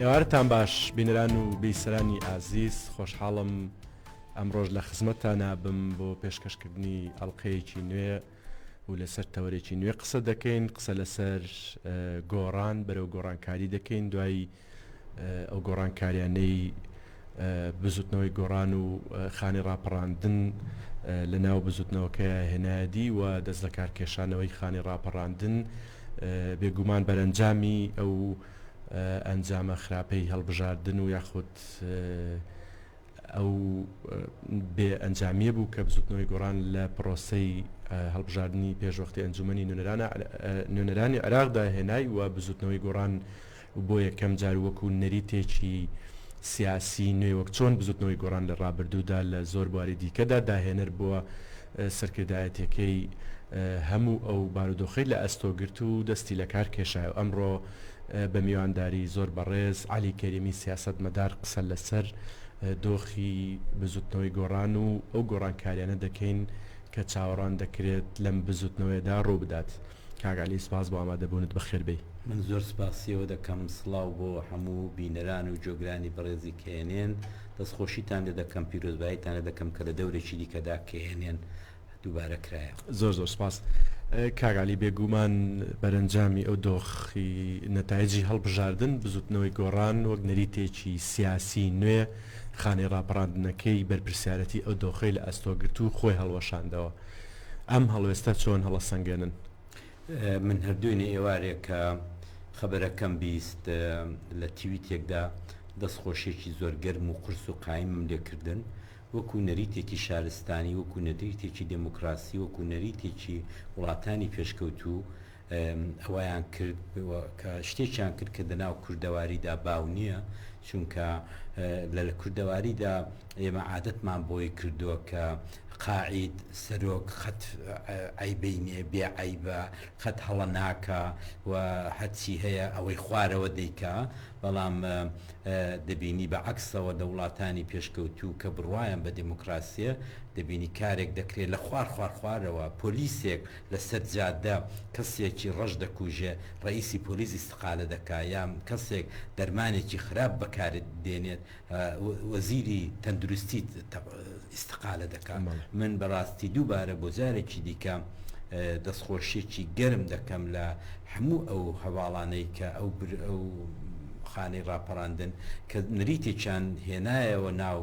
ئێوارەتان باش بینەران و بیسەرانی ئازیز، خۆشحاڵم ئەمڕۆش لە خزمەتتانا بم بۆ پێشکەشکردنی ئەڵقەیەکی نوێ و لەسەر تەوەرێکی نوێ قسە دەکەین، قسە لەسەر گۆڕان بەرەو گۆڕانکاری دەکەین دوای ئەو گۆڕانکاریانەی بزوتنەوەی گۆڕان و خانی ڕاپەڕاندن لە ناو بزوتنەوەکەیا هێنایەدی و دەست لەکارکێشانەوەی خانی ڕاپەڕاندن بێگومان بەرەنجامی ئەو ئەنجامە خراپەی هەڵبژاردن و یاخود ئەو بێ ئەنجامیە بوو کە بزوتنەوەی گۆڕان لە پرۆسەی هەڵبژاردنی پێشوەختی ئەنجومەنی نوێنەرانی عێراقدا هێنای و بزوتنەوەی گۆڕان بۆ یەکەم جار وەکو نەریتێکی سیاسی نوێ وەک چۆن بزوتنەوەی گۆڕان لە ڕابردوودا لە زۆر بواری دیکەدا داهێنەر بووە سەرکردایەتیەکەی هەموو ئەو بارودۆخەی لە ئەستۆ گرت و دەستی لە کار کێشایەوە ئەمڕۆ بە میوانداری زۆر بەڕێز عەلی کەریمی سیاسەتمەدار قسە لەسەر دۆخی بزوتنەوەی گۆڕان و ئەو گۆڕانکاریانە دەکەین کە چاوەڕوان دەکرێت لەم بزوتنەوەیەدا ڕووبدات. کاک عەلی سپاس بۆ ئامادەبوونت بەخێربێی. من زۆر سپاسیەوە دەکەم سڵاو بۆ هەموو بینەران و گوێگرانی بەڕێزی کەیەنێن دەستخۆشیتان لێ دەکەم پیرۆزباییتان لێ دەکەم کە لە دەورێکی دیکەدا کەیەنێن دووبارە کرایەوە. زۆر زۆر سپاس کاک عەلی بێگوومان بەرەنجامی ئەو دۆخی نەتایجی هەڵبژاردن بزوتنەوەی گۆڕان وەک نەریتێکی سیاسی نوێ خانەی ڕاپەڕاندنەکەی بەرپرسیارەتی ئەو دۆخەی لە ئەستۆ گرت و خۆی هەڵوەشاندەوە ئەم هەڵوێستە چۆن هەڵەسەنگێنن؟ من هەر دوێنێ ئێوارێ کە خەبەرەکەم 20 لە تویتێکدا دەستخۆشیەکی زۆر گەرم و قورس و قایمم لێکردن وەکو نەریتێکی شارستانی، وەکو نەریتێکی دێموکراسی، وەکو نەریتێکی وڵاتانی پێشکەوتوو ئەوەیان کرد کە شتێکیان کرد کە دەناو کوردەواریدا باو نییە، چونکە لە کوردەواریدا ئێمە عادەتمان بۆی کردووە کە قاعید، سەرۆک، قەت عەیبەی نییە، بێ عەیبە، قەت هەڵە ناکا و هەرچی هەیە ئەوەی خوارەوە دەیکا، بەڵام دەبینی بە عەکسەوە لە وڵاتانی پێشکەوتوو کە بڕوایان بە دێموکراسییە دەبینی کارێک دەکرێ لە خوار خوار خوارەوە پۆلیسێک لە سەر جادە کەسێکی ڕەش دەکوژێ ڕەئیسی پۆلیس ئیستقالە دەکا یان کەسێک دەرمانێکی خراپ بەکار دێنێت وەزیری تەندروستی ئیستقالە دەکا من بەڕاستی دووبارە بۆ جارێکی دیکە دەستخۆشیەکی گەرم دەکەم لە هەموو ئەو هەواڵانەی کە ئەو ئەو خانەی ڕاپەڕاندن کە نریتێکیان هێنایەوە ناو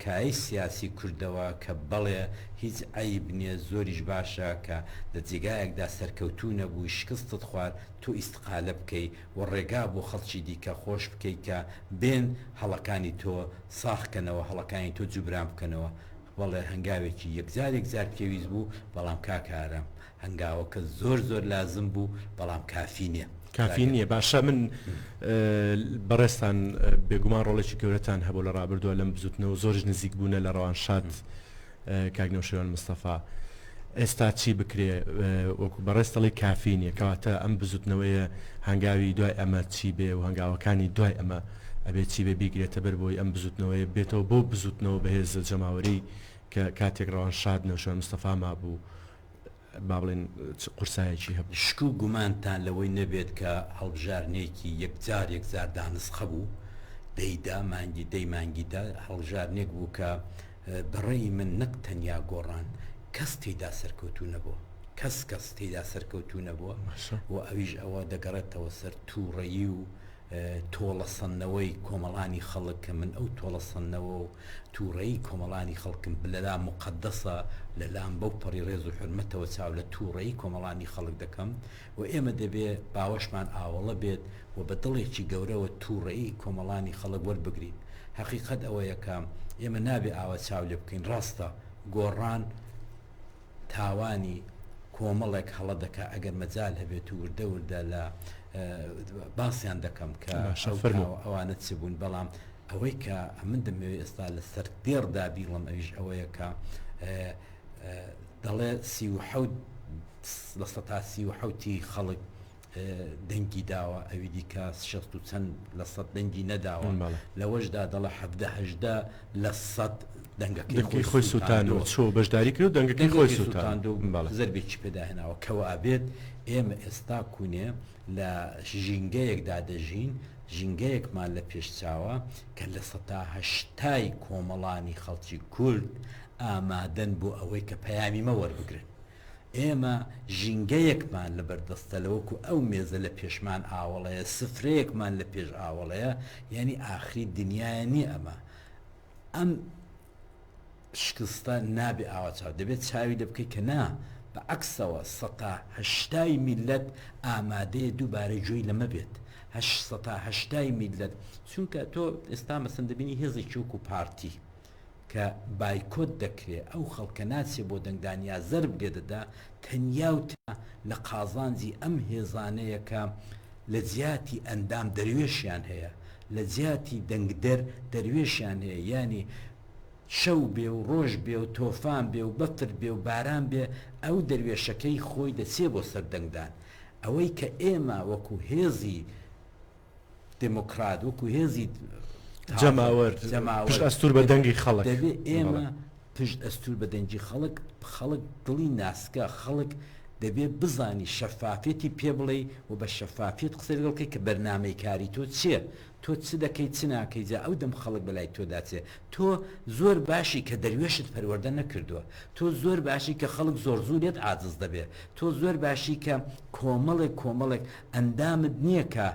کایەی سیاسی کوردەوە کە بەڵێ هیچ عەیب نیە زۆریش باشە کە لە جێگایەکدا سەرکەوتوو نەبووی شکستت خوارد تۆ ئیستقالە بکەی و ڕێگا بۆ خەڵکی دیکە خۆش بکەی کە بێن هەڵەکانی تۆ ساغ کەنەوە هەڵەکانی تۆ جوبران بکەنەوە بەڵێ هەنگاوێکی یەکجار یەکجار پێویست بوو بەڵام کاک ئارام هەنگاوەکە زۆر زۆر لازم بوو بەڵام کافی نیە. کافی نیە باشە من بەڕێزتان بێگومان ڕۆڵێکی گەورەتان هەبوو لە ڕابردووە لەم بزوتنەوە زۆریش نزیک بوونە لە ڕەوانشاد کاک نەوشیروان مستەفا ئێستا چی بکرێ وەکو بەڕێز دەڵێی کافی نیە کەواتە ئەم بزوتنەوەیە هەنگاوی دوای ئەمە چی بێ و هەنگاوەکانی دوای ئەمە ئەبێ چی بێ بیگرێتە بەر بۆی ئەم بزوتنەوەیە بێتەوە بەو بزوتنەوە بەهێزە جەماوەرەی کە کاتێک ڕەوانشاد نەوشیروان مستەفا مابوو با بڵێن چ قورسایەکی هەبوو. شک و گومانتان لەوەی نەبێت کە هەڵبژارنێکی یەکجار یەکجار دانسقە بوو، دەی دە مانگی دەی مانگی دە هەڵبژارنێک بوو کە بە ڕێی من نەک تەنیا گۆڕان کەس تێیدا سەرکەوتوو نەبووە، کەس کەس تێیدا سەرکەوتوو نەبووە و ئەویش ئەوە دەگەڕێتەوە سەر تووڕەیی و تۆڵەسەندنەوەی کۆمەڵانی خەڵک کە من ئەو تۆڵەسەندنەوە و تووڕەیی کۆمەڵانی خەڵکم لەلام موقەدەسە، لەلام بەو پەڕی ڕێز و حورمەتەوە چاو لە تووڕەیی کۆمەڵانی خەڵک دەکەم و ئێمە دەبێ باوەشمان ئاوەڵە بێت و بە دڵێکی گەورەوە تووڕەیی کۆمەڵانی خەڵک وەربگرین. هەقیقەت ئەوەیە کە ئێمە نابێ ئاوا چاو لێ بکەین. ڕاستە گۆڕان تاوانی کۆمەڵێک هەڵە دەکا ئەگەر مەجال هەبێت و وردە وردە لە باسیان دەکەم کە ئەوانە چ بوون بەڵام ئەوەی کە ئەمن دەمەوێت ئێستا لە سەر دێڕدا بیڵم ئەویش ئەوەیە کە دەڵێ 37 لە سەتا 37 خەڵک. دەنگی داوە ئەوی دیکە شەست و چەند لە سەد دەنگی نەداوە لەوەشدا دەڵێ 17 هەژدە لە سەد دەنگەکەی خۆی سووتاندووە چۆ بەشداری کرد و دەنگەکەی خۆی سووتاندوو زەربێکی پێداهێناوە کەوابێت ئێمە ئێستا کوونێ لە ژینگەیەکدا دەژین ژینگەیەکمان لە پێش چاوە کە لە سەتا هەشتای کۆمەڵانی خەڵکی کورد ئامادەن بۆ ئەوەی کە پەیامی مە وەربگرن. ئێمە ژینگەیەکمان لە بەردەستە لە وەکو ئەو مێزە لە پێشمان ئاوەڵەیە، سفرەیەکمان لە پێش ئاوەڵەیە، یانی ئاخری دنیایە نییە ئەمە. ئەم شکستە نابێ ئاوا چاو، دەبێت چاوی لێ بکەی کە نا، بە عەکسەوە سەتا هەشتای میللەت ئامادەیە دووبارە گوێی لەمە بێت. هەشت سەتا هەشتای میللەت، چونکە تۆ ئێستا مەسەن دەبینی هێزێکی وەکو پارتی، کە بایکۆت دەکرێ ئەو خەڵکە ناچێ بۆ دەنگدان یا زەرب لێ دەدا تەنیا و تەنیا لە قازانجی ئەم هێزانەیە کە لە جیاتی ئەندام دەروێشیان هەیە لە جیاتی دەنگدەر دەروێشیان هەیە یانی شەو بێ و ڕۆژ بێ و تۆفان بێ و بەفر بێ و باران بێ ئەو دەروێشەکەی خۆی دەچێ بۆ سەر دەنگدان ئەوەی کە ئێمە وەکوو هێزی دێمۆکرات وەکو هێزی جەماوەر پشت ئەستور بە دەنگی خەڵک دەبێ ئێمە پشت ئەستور بە دەنگی خەڵک خەڵک دڵی ناسکە خەڵک دەبێ بزانی شەفافیەتی پێ بڵێی و بە شەفافیەت قسەی لەگەڵ بکەی کە بەرنامەی کاری تۆ چییە تۆ چ دەکەی چ ناکەی جا ئەو دەم خەڵک بەلای تۆدا چێ تۆ زۆر باشی کە دەروێشت پەروەردە نەکردووە تۆ زۆر باشی کە خەڵک زۆر زوو لێت عاجز دەبێ تۆ زۆر باشی کە کۆمەڵێک کۆمەڵێک ئەندامت نیە کە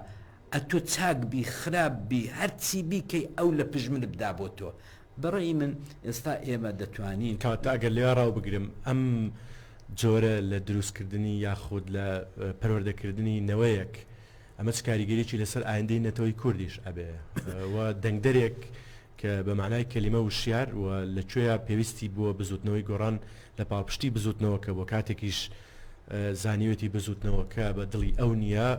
ئەتۆ چاک بی خراپ بی هەرچی بیکەی ئەو لە پشت منت دا بۆ تۆ بەڕەئی من ئێستا ئێمە دەتوانین. کەواتە ئەگەر لێوە ڕاو بگرم ئەم جۆرە لە دروستکردنی یاخود لە پەروەردەکردنی نەوەیەک ئەمە چ کاریگەریی لەسەر ئایندەی نەتەوەی کوردیش ئەبێ و دەنگدەرێک کە بە مەعنای کەلیمە وشیار و لە کوێیا پێویستی بووە بزوتنەوەی گۆڕان لە پاڵپشتی بزوتنەوەکە بووە کاتێکیش زانیوێتی بزوتنەوەکە بە دڵی ئەو نییە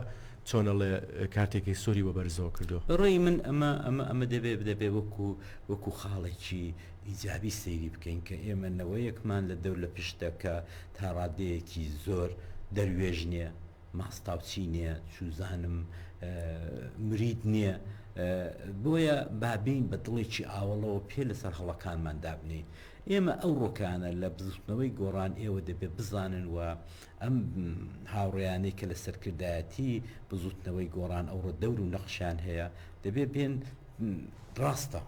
چۆن ئەڵێ کارتێکی سوری بۆ بەرزەوە کردووە. بە ڕەئی من ئەمە ئەمە ئەمە دەبێ دەبێ وەکو وەکو خاڵێکی ئیجابی سەیری بکەین کە ئێمە نەوەیەکمان لە دەور لە پشتە کە تا ڕادەیەکی زۆر دەروێش نییە ماستاوچی نییە، چوزانم مرید نییە، بۆیە با بێین بە دڵێکی ئاوەڵەوە پێ لەسەر هەڵەکانمان دابنێین. ئێمە ئەو ڕۆکانە لە بزوتنەوەی گۆڕان ئێوە دەبێ بزانن و ئەم هاوڕێیانەی کە لە سەرکردایەتی بزوتنەوەی گۆڕان ئەوڕۆ دەور و نەقشیان هەیە دەبێ بێن ڕاستە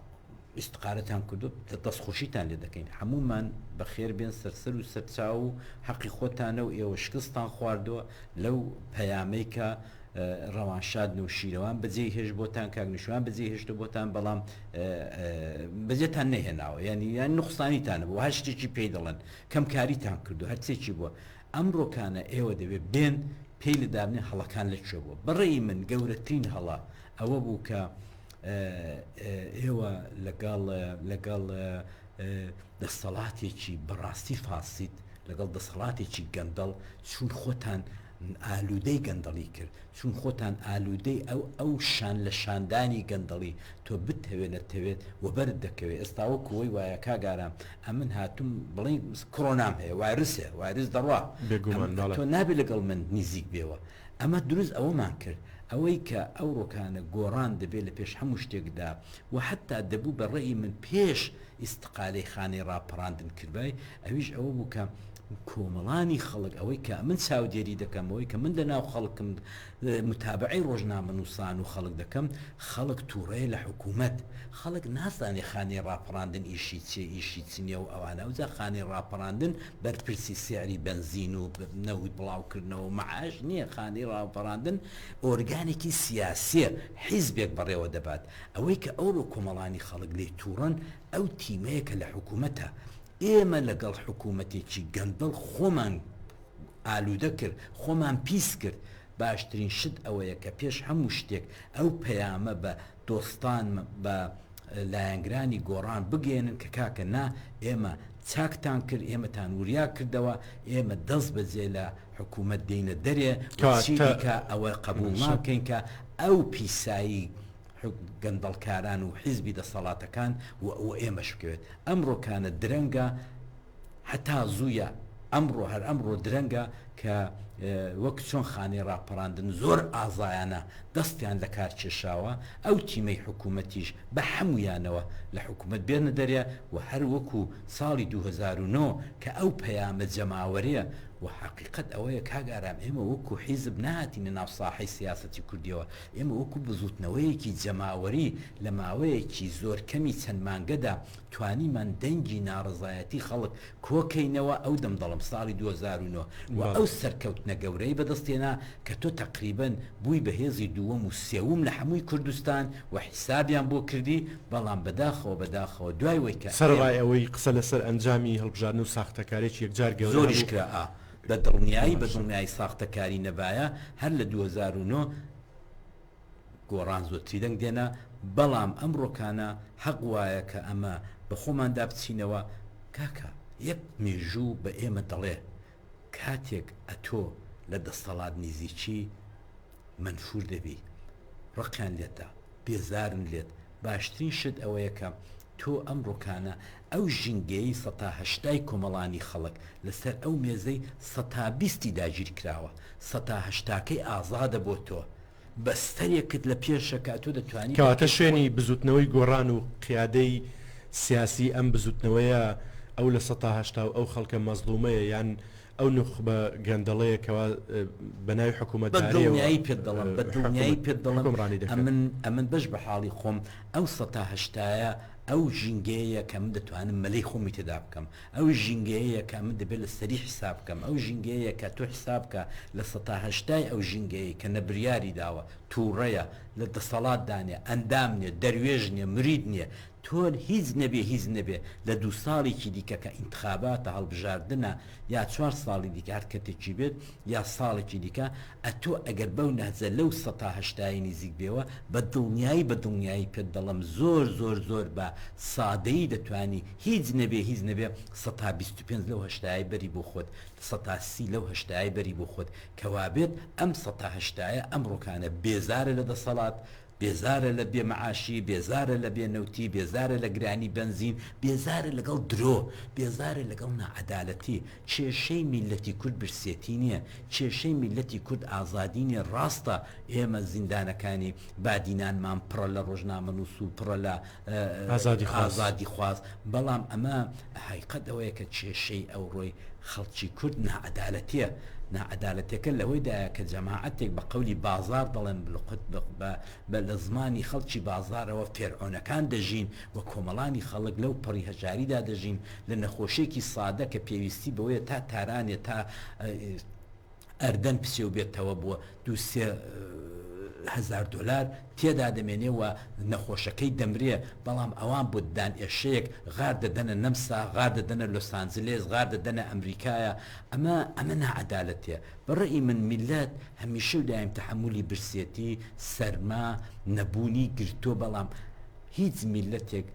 ئیستقالەتان کردو دەستخۆشیتان لێ دەکەین هەموومان بەخێر بێن سەرسەر و سەرچاو و حەقی خۆتانە و ئێوە شکستان خواردووە لەو پەیامەی کە ڕەوانشاد نوشیرەوان بەجێی هێشت بۆتان کاک نوشیروان بەجێی هێشتە بۆتان بەڵام بەجێتان نەهێناوە یعنی یان نوقسانیتانە بوو هەر شتێکی پێی دەڵێن کەمکاریتان کردو هەرچێکی بووە ئەمڕۆکانە ئێوە دەبێت بێن پێی لە دابنێن هەڵەکان لە کوێ بووە بەڕێی من گەورەترین هەڵە ئەوە بوو کە ئێوە لەگەڵ لەگەڵ دەسەڵاتێکی بەڕاستی فاسید لەگەڵ دەسەڵاتێکی گەندەڵ چون خۆتان ئالوودەی گەندەڵی کرد چون خۆتان ئالوودەی ئەو ئەو شان لە شاندانی گەندەڵی تۆ بتەوێت نەتەوێت وەبەرت دەکەوێت ئێستا وەکو وەی وایە کاک ئارام ئەمن هاتووم بڵێ کۆرۆنام هەیە وایرسێ وایرس دەڕوا بێگومان تۆ نابێت لەگەڵ من نیزیک بێەوە ئەمە دروست ئەوەمان کرد. ئەوەی کە ئەوڕۆکانە گۆڕان دەبێ لە پێش هەموو شتێکدا و حەتتا دەبوو بە ڕەئی من پێش ئیستقالەی خانەی ڕاپەڕاندن کردبای ئەویش ئەوە بوو کە کۆمەڵانی خەڵک ئەوەی کە من چاودێری دەکەم ئەوەی کە من لە ناو خەڵکم متابعەی ڕۆژنامەنووسان و خەڵک دەکەم خەڵک تووڕەیە لە حکوومەت خەڵک نازانێ خانەی ڕاپەڕاندن ئیشی چیە ئیشی چ نیە و ئەوانە ئەوجا خانەی ڕاپەڕاندن بەرپرسی سعری بەنزین و نەوت بڵاوکردنەوە و مەعاش نیە خانەی ڕاپەڕاندن ئۆرگانێکی سیاسیە حیزبێک بەڕێوە دەبات ئەوەی کە ئەوڕۆ کۆمەڵانی خەڵک لێی توڕەن ئەو تیمەیە کە لە حکومەتە ئێمە لەگەڵ حکومەتێکی گەندەڵ خۆمان ئالودە کرد خۆمان پیس کرد باشترین شت ئەوەیە کە پێش هەموو شتێک ئەو پەیامە بە دۆستان بە لایەنگرانی گۆڕان بگەیەنن کە کاکە نا ئێمە چاکتان کرد ئێمەتان وریا کردەوە ئێمە دەست بەجێ لە حکوومەت دێینە دەرێ و چی دیکە ئەوە قەبووڵ ناکەین کە ئەو پیسایی گەندەڵکاران و حیزبی دەسەڵاتەکان و ئێمەش بکەوێت ئەمڕۆکانە درەنگە هەتا زوویە ئەمڕۆ هەر ئەمڕۆ درەنگە کە. وەک چۆن خانەی ڕاپەڕاندن زۆر ئازایانە دەستیان لە کار کێشاوە، ئەو تیمەی حکوومەتیش بە حەموویانەوە لە حکوومەت بێنە دەرێ و هەر وەکوو ساڵی 2009 کە ئەو پەیامە جەماوەریە و حەقیقەت ئەوەیە کاک ئارام ئێمە وەکوو حیزب نەهاتینە ناو ساحەی سیاسەتی کوردیەوە، ئێمە وەکوو بزووتنەوەیەکی جەماوەری لە ماوەیەکی زۆر کەمی چەند مانگەدا توانیمان دەنگی ناڕەزایەتی خەڵک کۆکەینەوە ئەو دەم دەڵم ساڵی 2009 و ئەو سەرکەوتنە گەورەی بەدەست هێنا کە تۆ تەقریبەن بووی بە هێزی دووەم و سێوم لە حەمووی کوردستان و حیسابیان بۆ کردی بەڵام بەداخەوە بەداخەوە دوای وەی کە سەرەڕای ئەوەی قسە لەسەر ئەنجامی هەڵبژاردن و ساختەکارێکی یەکجار گەورە زۆریش کرا ئا بە دڵنیایی بە دڵنیایی ساختەکاری نەبایە هەر لە 2009 گۆڕان زۆتری دەنگ دێنا، بەڵام ئەمڕۆکانە حەق وایە کە ئەمە بە خۆماندا بچینەوە، کاکە یەک مێژوو بە ئێمە دەڵێ کاتێک ئەتۆ لە دەستەڵات نیزیکی مەنفور دەبی، ڕقیان لێتە، بێزارن لێت، باشترین شت ئەوەیە کە تۆ ئەمڕۆکانە ئەو ژینگەیەی سەتا هەشتای کۆمەڵانی خەڵک لەسەر ئەو مێزەی سەتا بیستی داگیر کراوە، سەتا هەشتاکەی ئازادە بۆ تۆ، بەستەرێکت لە پێشە کە ئەتۆ دەتوانی بە کەواتە پێی شوێنی خۆت. بزووتنەوەی گۆڕان و قیادەی سیاسی ئەم بزووتنەوەیە ئەو 80% و ئەو خەڵکە مەزڵومەیە یان ئەو نوخبە گەندەڵەیە کەوا بە ناوی بە حکوومەتداریەوە دڵنیایی پێت دەڵێم بە دڵنیایی حکوومەت پێت دەڵێم حوکمڕانی دەکەن. ئەمن ئەمن بەش بە حاڵی خۆم ئەو سەتا هەشتایە ئەو ژینگەیەیە کە من دەتوانم مەلەی خۆمی تێدا بکەم ئەو ژینگەیەیە کە من دەبێت لە سەری حیساب بکەم، ئەو ژینگەیەیە کە تۆ حیساب بکە 80% ی ئەو ژینگەیەی کە نە بریاری داوە، توڕەیە، لە دەسەڵاتدا نیە، ئەندام نیە، دەروێش نیە، مرید نیە، تۆ هیچ نەبێ هیچ نەبێ لە دوو ساڵێکی دیکە کە ئینتخاباتە، هەڵبژاردنە، یا چوار ساڵی دیکە هەر کەتێکی بێت یا ساڵێکی دیکە، ئەتۆ ئەگەر بەو نەهجە لەو سەتا هەشتایەی نیزیک بێوە بە دڵنیایی بە دڵنیایی پێت دەڵێم زۆر زۆر زۆر بە سادەیی دەتوانی هیچ نەبێ هیچ نەبێ 25% لەو هەشتایەی بەری بۆ خۆت 30% لەو هەشتایەی بەری بۆ خۆت کەوابێت ئەم سەتا هەشتایە ئەمڕۆکانە بێزارە لە دەسەڵات بێزارە لە بێ مەعاشی، بێزارە لە بێ نەوتی، بێزارە لە گرانی بەنزین، بێزارە لەگەڵ درۆ، بێزارە لەگەڵ ناعەدالەتی. کێشەی میللەتی کورد برسێتی نیە، کێشەی میللەتی کورد ئازادی نیە، ڕاستە ئێمە زیندانەکانی بادینانمان پڕە لە ڕۆژنامەنووس و پڕە لە ئازادیخواز، بەڵام ئەمە هەقیقەت ئەوەیە کە کێشەی ئەوڕۆی خەڵکی کورد ناعەدالەتیە، ناعەدالەتیەکە لەوەیدایە کە جەماعەتێک بە قەولی بازاڕ دەڵێن بلقت بە لە زمانی خەڵکی بازاڕەوە فێرعۆنەکان دەژین و کۆمەڵانی خەڵک لەو پەڕی هەژاریدا دەژین لە نەخۆشیەکی سادە کە پێویستی بەوەیە تا تارانێ تا ئەردەن بچێ و بێتەوە بۆ دوو سێ هەزار دۆلار تێدا دەمێنێ و نەخۆشەکەی دەمرێ، بەڵام ئەوان بۆ ددان ئێشەیەک غار دەدەنە نەمسا، غار دەدەنە لۆسانجلێس، غار دەدەنە ئەمریکایە، ئەمە ئەمە ناعەدالەتیە. بە ڕەئی من میللەت هەمیشە و دایم تەحەمولی برسێتی، سەرما، نەبوونی گرتووە، بەڵام هیچ میللەتێک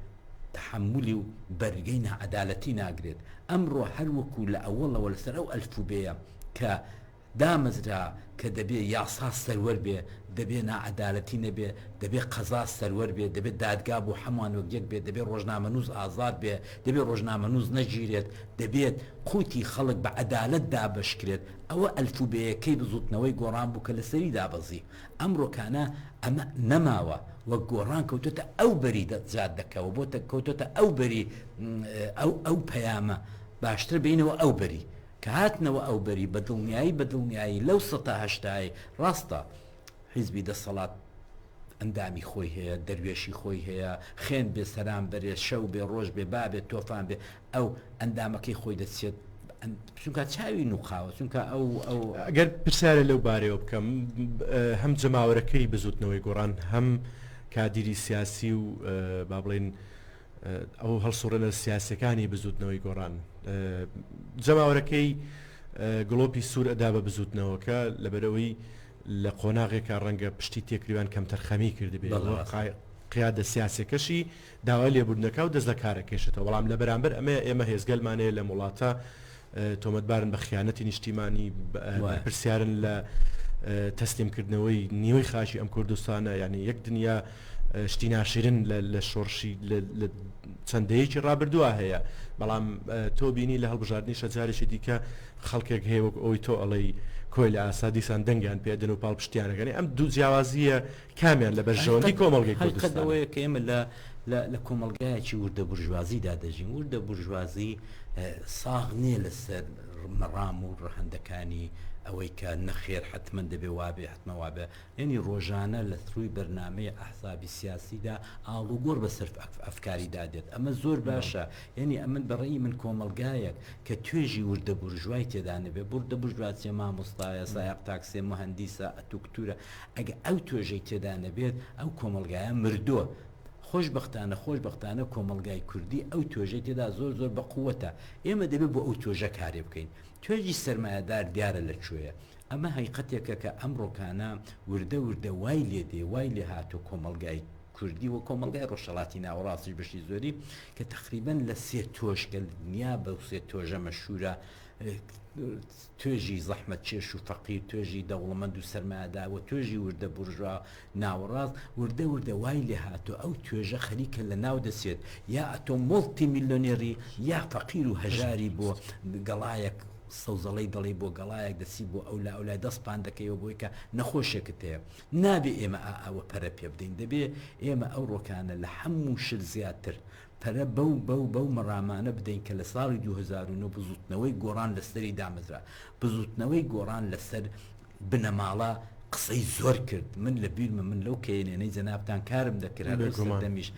تەحەمولی و بەرگەی ناعەدالەتی ناگرێت. ئەمڕۆ هەر وەکوو لە ئەوەڵەوە لەسەر ئەو ئەلفوبێیە کە دامەزرا کە دەبێ یاسا سەروەر بێ، دەبێ ناعەدالەتی نەبێ، دەبێ قەزا سەروەر بێ، دەبێ دادگا بۆ حەموان وەک یەک بێ، دەبێ ڕۆژنامەنووس ئازاد بێ، دەبێ ڕۆژنامەنووس نەگیرێت، دەبێت قوتی خەڵک بە عەدالەت دابەش کرێت، ئەوە ئەلفوبێیەکەی بزووتنەوەی گۆڕان بوو کە لەسەری دابەزی. ئەمڕۆکانە ئەمە نەماوە و گۆڕان کەوتۆتە ئەو بەری جادەکەوە، بۆتە کەوتۆتە ئەو بەری ئەو ئەو پەیامە، باشترە بێینەوە ئەو بەری. کە هاتنەوە ئەوبەری بە دڵنیایی بە دڵنیایی لەو سەتا هەشتایەی ڕاستە حیزبی دەسەڵات ئەندامی خۆی هەیە دەروێشی خۆی هەیە خێن بێ سەران بەرێ شەو بێ ڕۆژ بێ با بێ تۆفان بێ ئەو ئەندامەکەی خۆی دەچێت چونکە چاوی نوقاوە چونکە ئەو ئەو گەر پرسیارە لەو بارەیەوە بکەم هەم جەماوەرەکەی بزوتنەوەی گۆڕان هەم کادیری سیاسی و با بڵێن ئەو هەڵسوڕێنە سیاسیەکانی بزوتنەوەی گۆڕان جەماوەرەکەی گڵۆپی سوور ئەدا بە بزوتنەوەکە لەبەرئەوەی لە قۆناغێکا ڕەنگە پشتی تێکریوان کەمتەرخەمی کردبێ قیادە سیاسەکەشی داوای لێبوردنەکە و دەست لە کارەکێشێتەوە بەڵام لە بەرامبەر ئەمەیە ئێمە هێزگەلمان هەیە لەم وڵاتە تۆمەتبارن بە خیانەتی نیشتیمانی بەرپرسیارن لە تەسلیمکردنەوەی نیوەی خاکی ئەم کوردستانە یعنی یەک دنیا. شتی ناشرن لە شۆڕشی لە چەند دەیەکی ڕابردووە هەیە، بەڵام تۆ بینی لە هەڵبژاردنیشە جارێکی دیکە خەڵکێک هەیە وەک ئەوەی تۆ ئەڵێی کۆیلە ئاسا دیسان دەنگیان پێ ئەدەن و پاڵپشتیان ئەکەن. ئەم دوو جیاوازییە کامیان لە بەرژەوەندی کۆمەڵگەی هەقیقەت کوردستانە؟ ئەوەیە کە ئێمە لە لە لە کۆمەڵگایەکی وردە بورژوازیدا دەژین. وردە بورژوازی ساغ نییە لەسەر مەڕام و ڕەهەندەکانی ئەوەی کە نەخێر حەتمەن دەبێ وابێ حەتمەن وابێ. یەنی ڕۆژانە لە ڕووی بەرنامەی ئەحزابی سیاسیدا ئاڵوگۆڕ بەسەر ئەفکاریدا دێت. ئەمە زۆر باشە. یەنی ئەمن بە ڕەئی من کۆمەڵگایەک کە توێژی وردە بورژوای تێدا نەبێ، وردە بورژوا چیە؟ مامۆستایە، سایەق تاکسیە، موهەندیسە، دوکتورە، ئەگە ئەو توێژەی تێدا نەبێت ئەو کۆمەڵگایە مردووە. خۆشبەختانە خۆشبەختانە کۆمەڵگای کوردی ئەو توێژەی تێدا زۆر زۆر بە قووەتە. ئێمە دەبێ بۆ ئەو توێژە کارێ بکەین. توێژی سەرمایەدار دیارە لە کوێیە. ئەمە هەیقەتێکە کە ئەمڕۆکانە وردە وردە وای لێ دێ، وای لێ هاتووە کۆمەڵگای کوردی و کۆمەڵگای ڕۆژهەڵاتی ناوەڕاستیش بەشی زۆری کە تەقریبەن لە سێ تۆژ کە دنیا بەو سێ تۆژە مەشهوورە توێژی زەحمەتکێش و فەقیر، توێژی دەوڵەمەند و سەرمایەدار و توێژی وردە بورژوا ناوەڕاست، وردە وردە وای لێ هاتووە ئەو توێژە خەریکە لە ناو دەچێت، یا ئەتۆ مۆڵتی میلۆنێری یا فەقیر و هەژاری بۆ گەڵایەک سەوزەڵەی دەڵێی بۆ گەڵایەک دەچی بۆ ئەولا ئەولای دەست پان دەکەیەوە بۆی کە نەخۆشێکت هەیە. نابێ ئێمە ئا ئەوە پەرە پێ بدەین، دەبێ ئێمە ئەو ڕۆکانە لە هەموو شت زیاتر پەرە بەو بەو بەو مەڕامانە بدەین کە لە ساڵی 2009 بزووتنەوەی گۆڕان لەسەری دامەزرا. بزووتنەوەی گۆڕان لەسەر بنەماڵە قسەی زۆر کرد. من لە بیرمە من لەو کەیەنێنەی جەنابتان کارم دەکرد هەر لەو سەردەمیش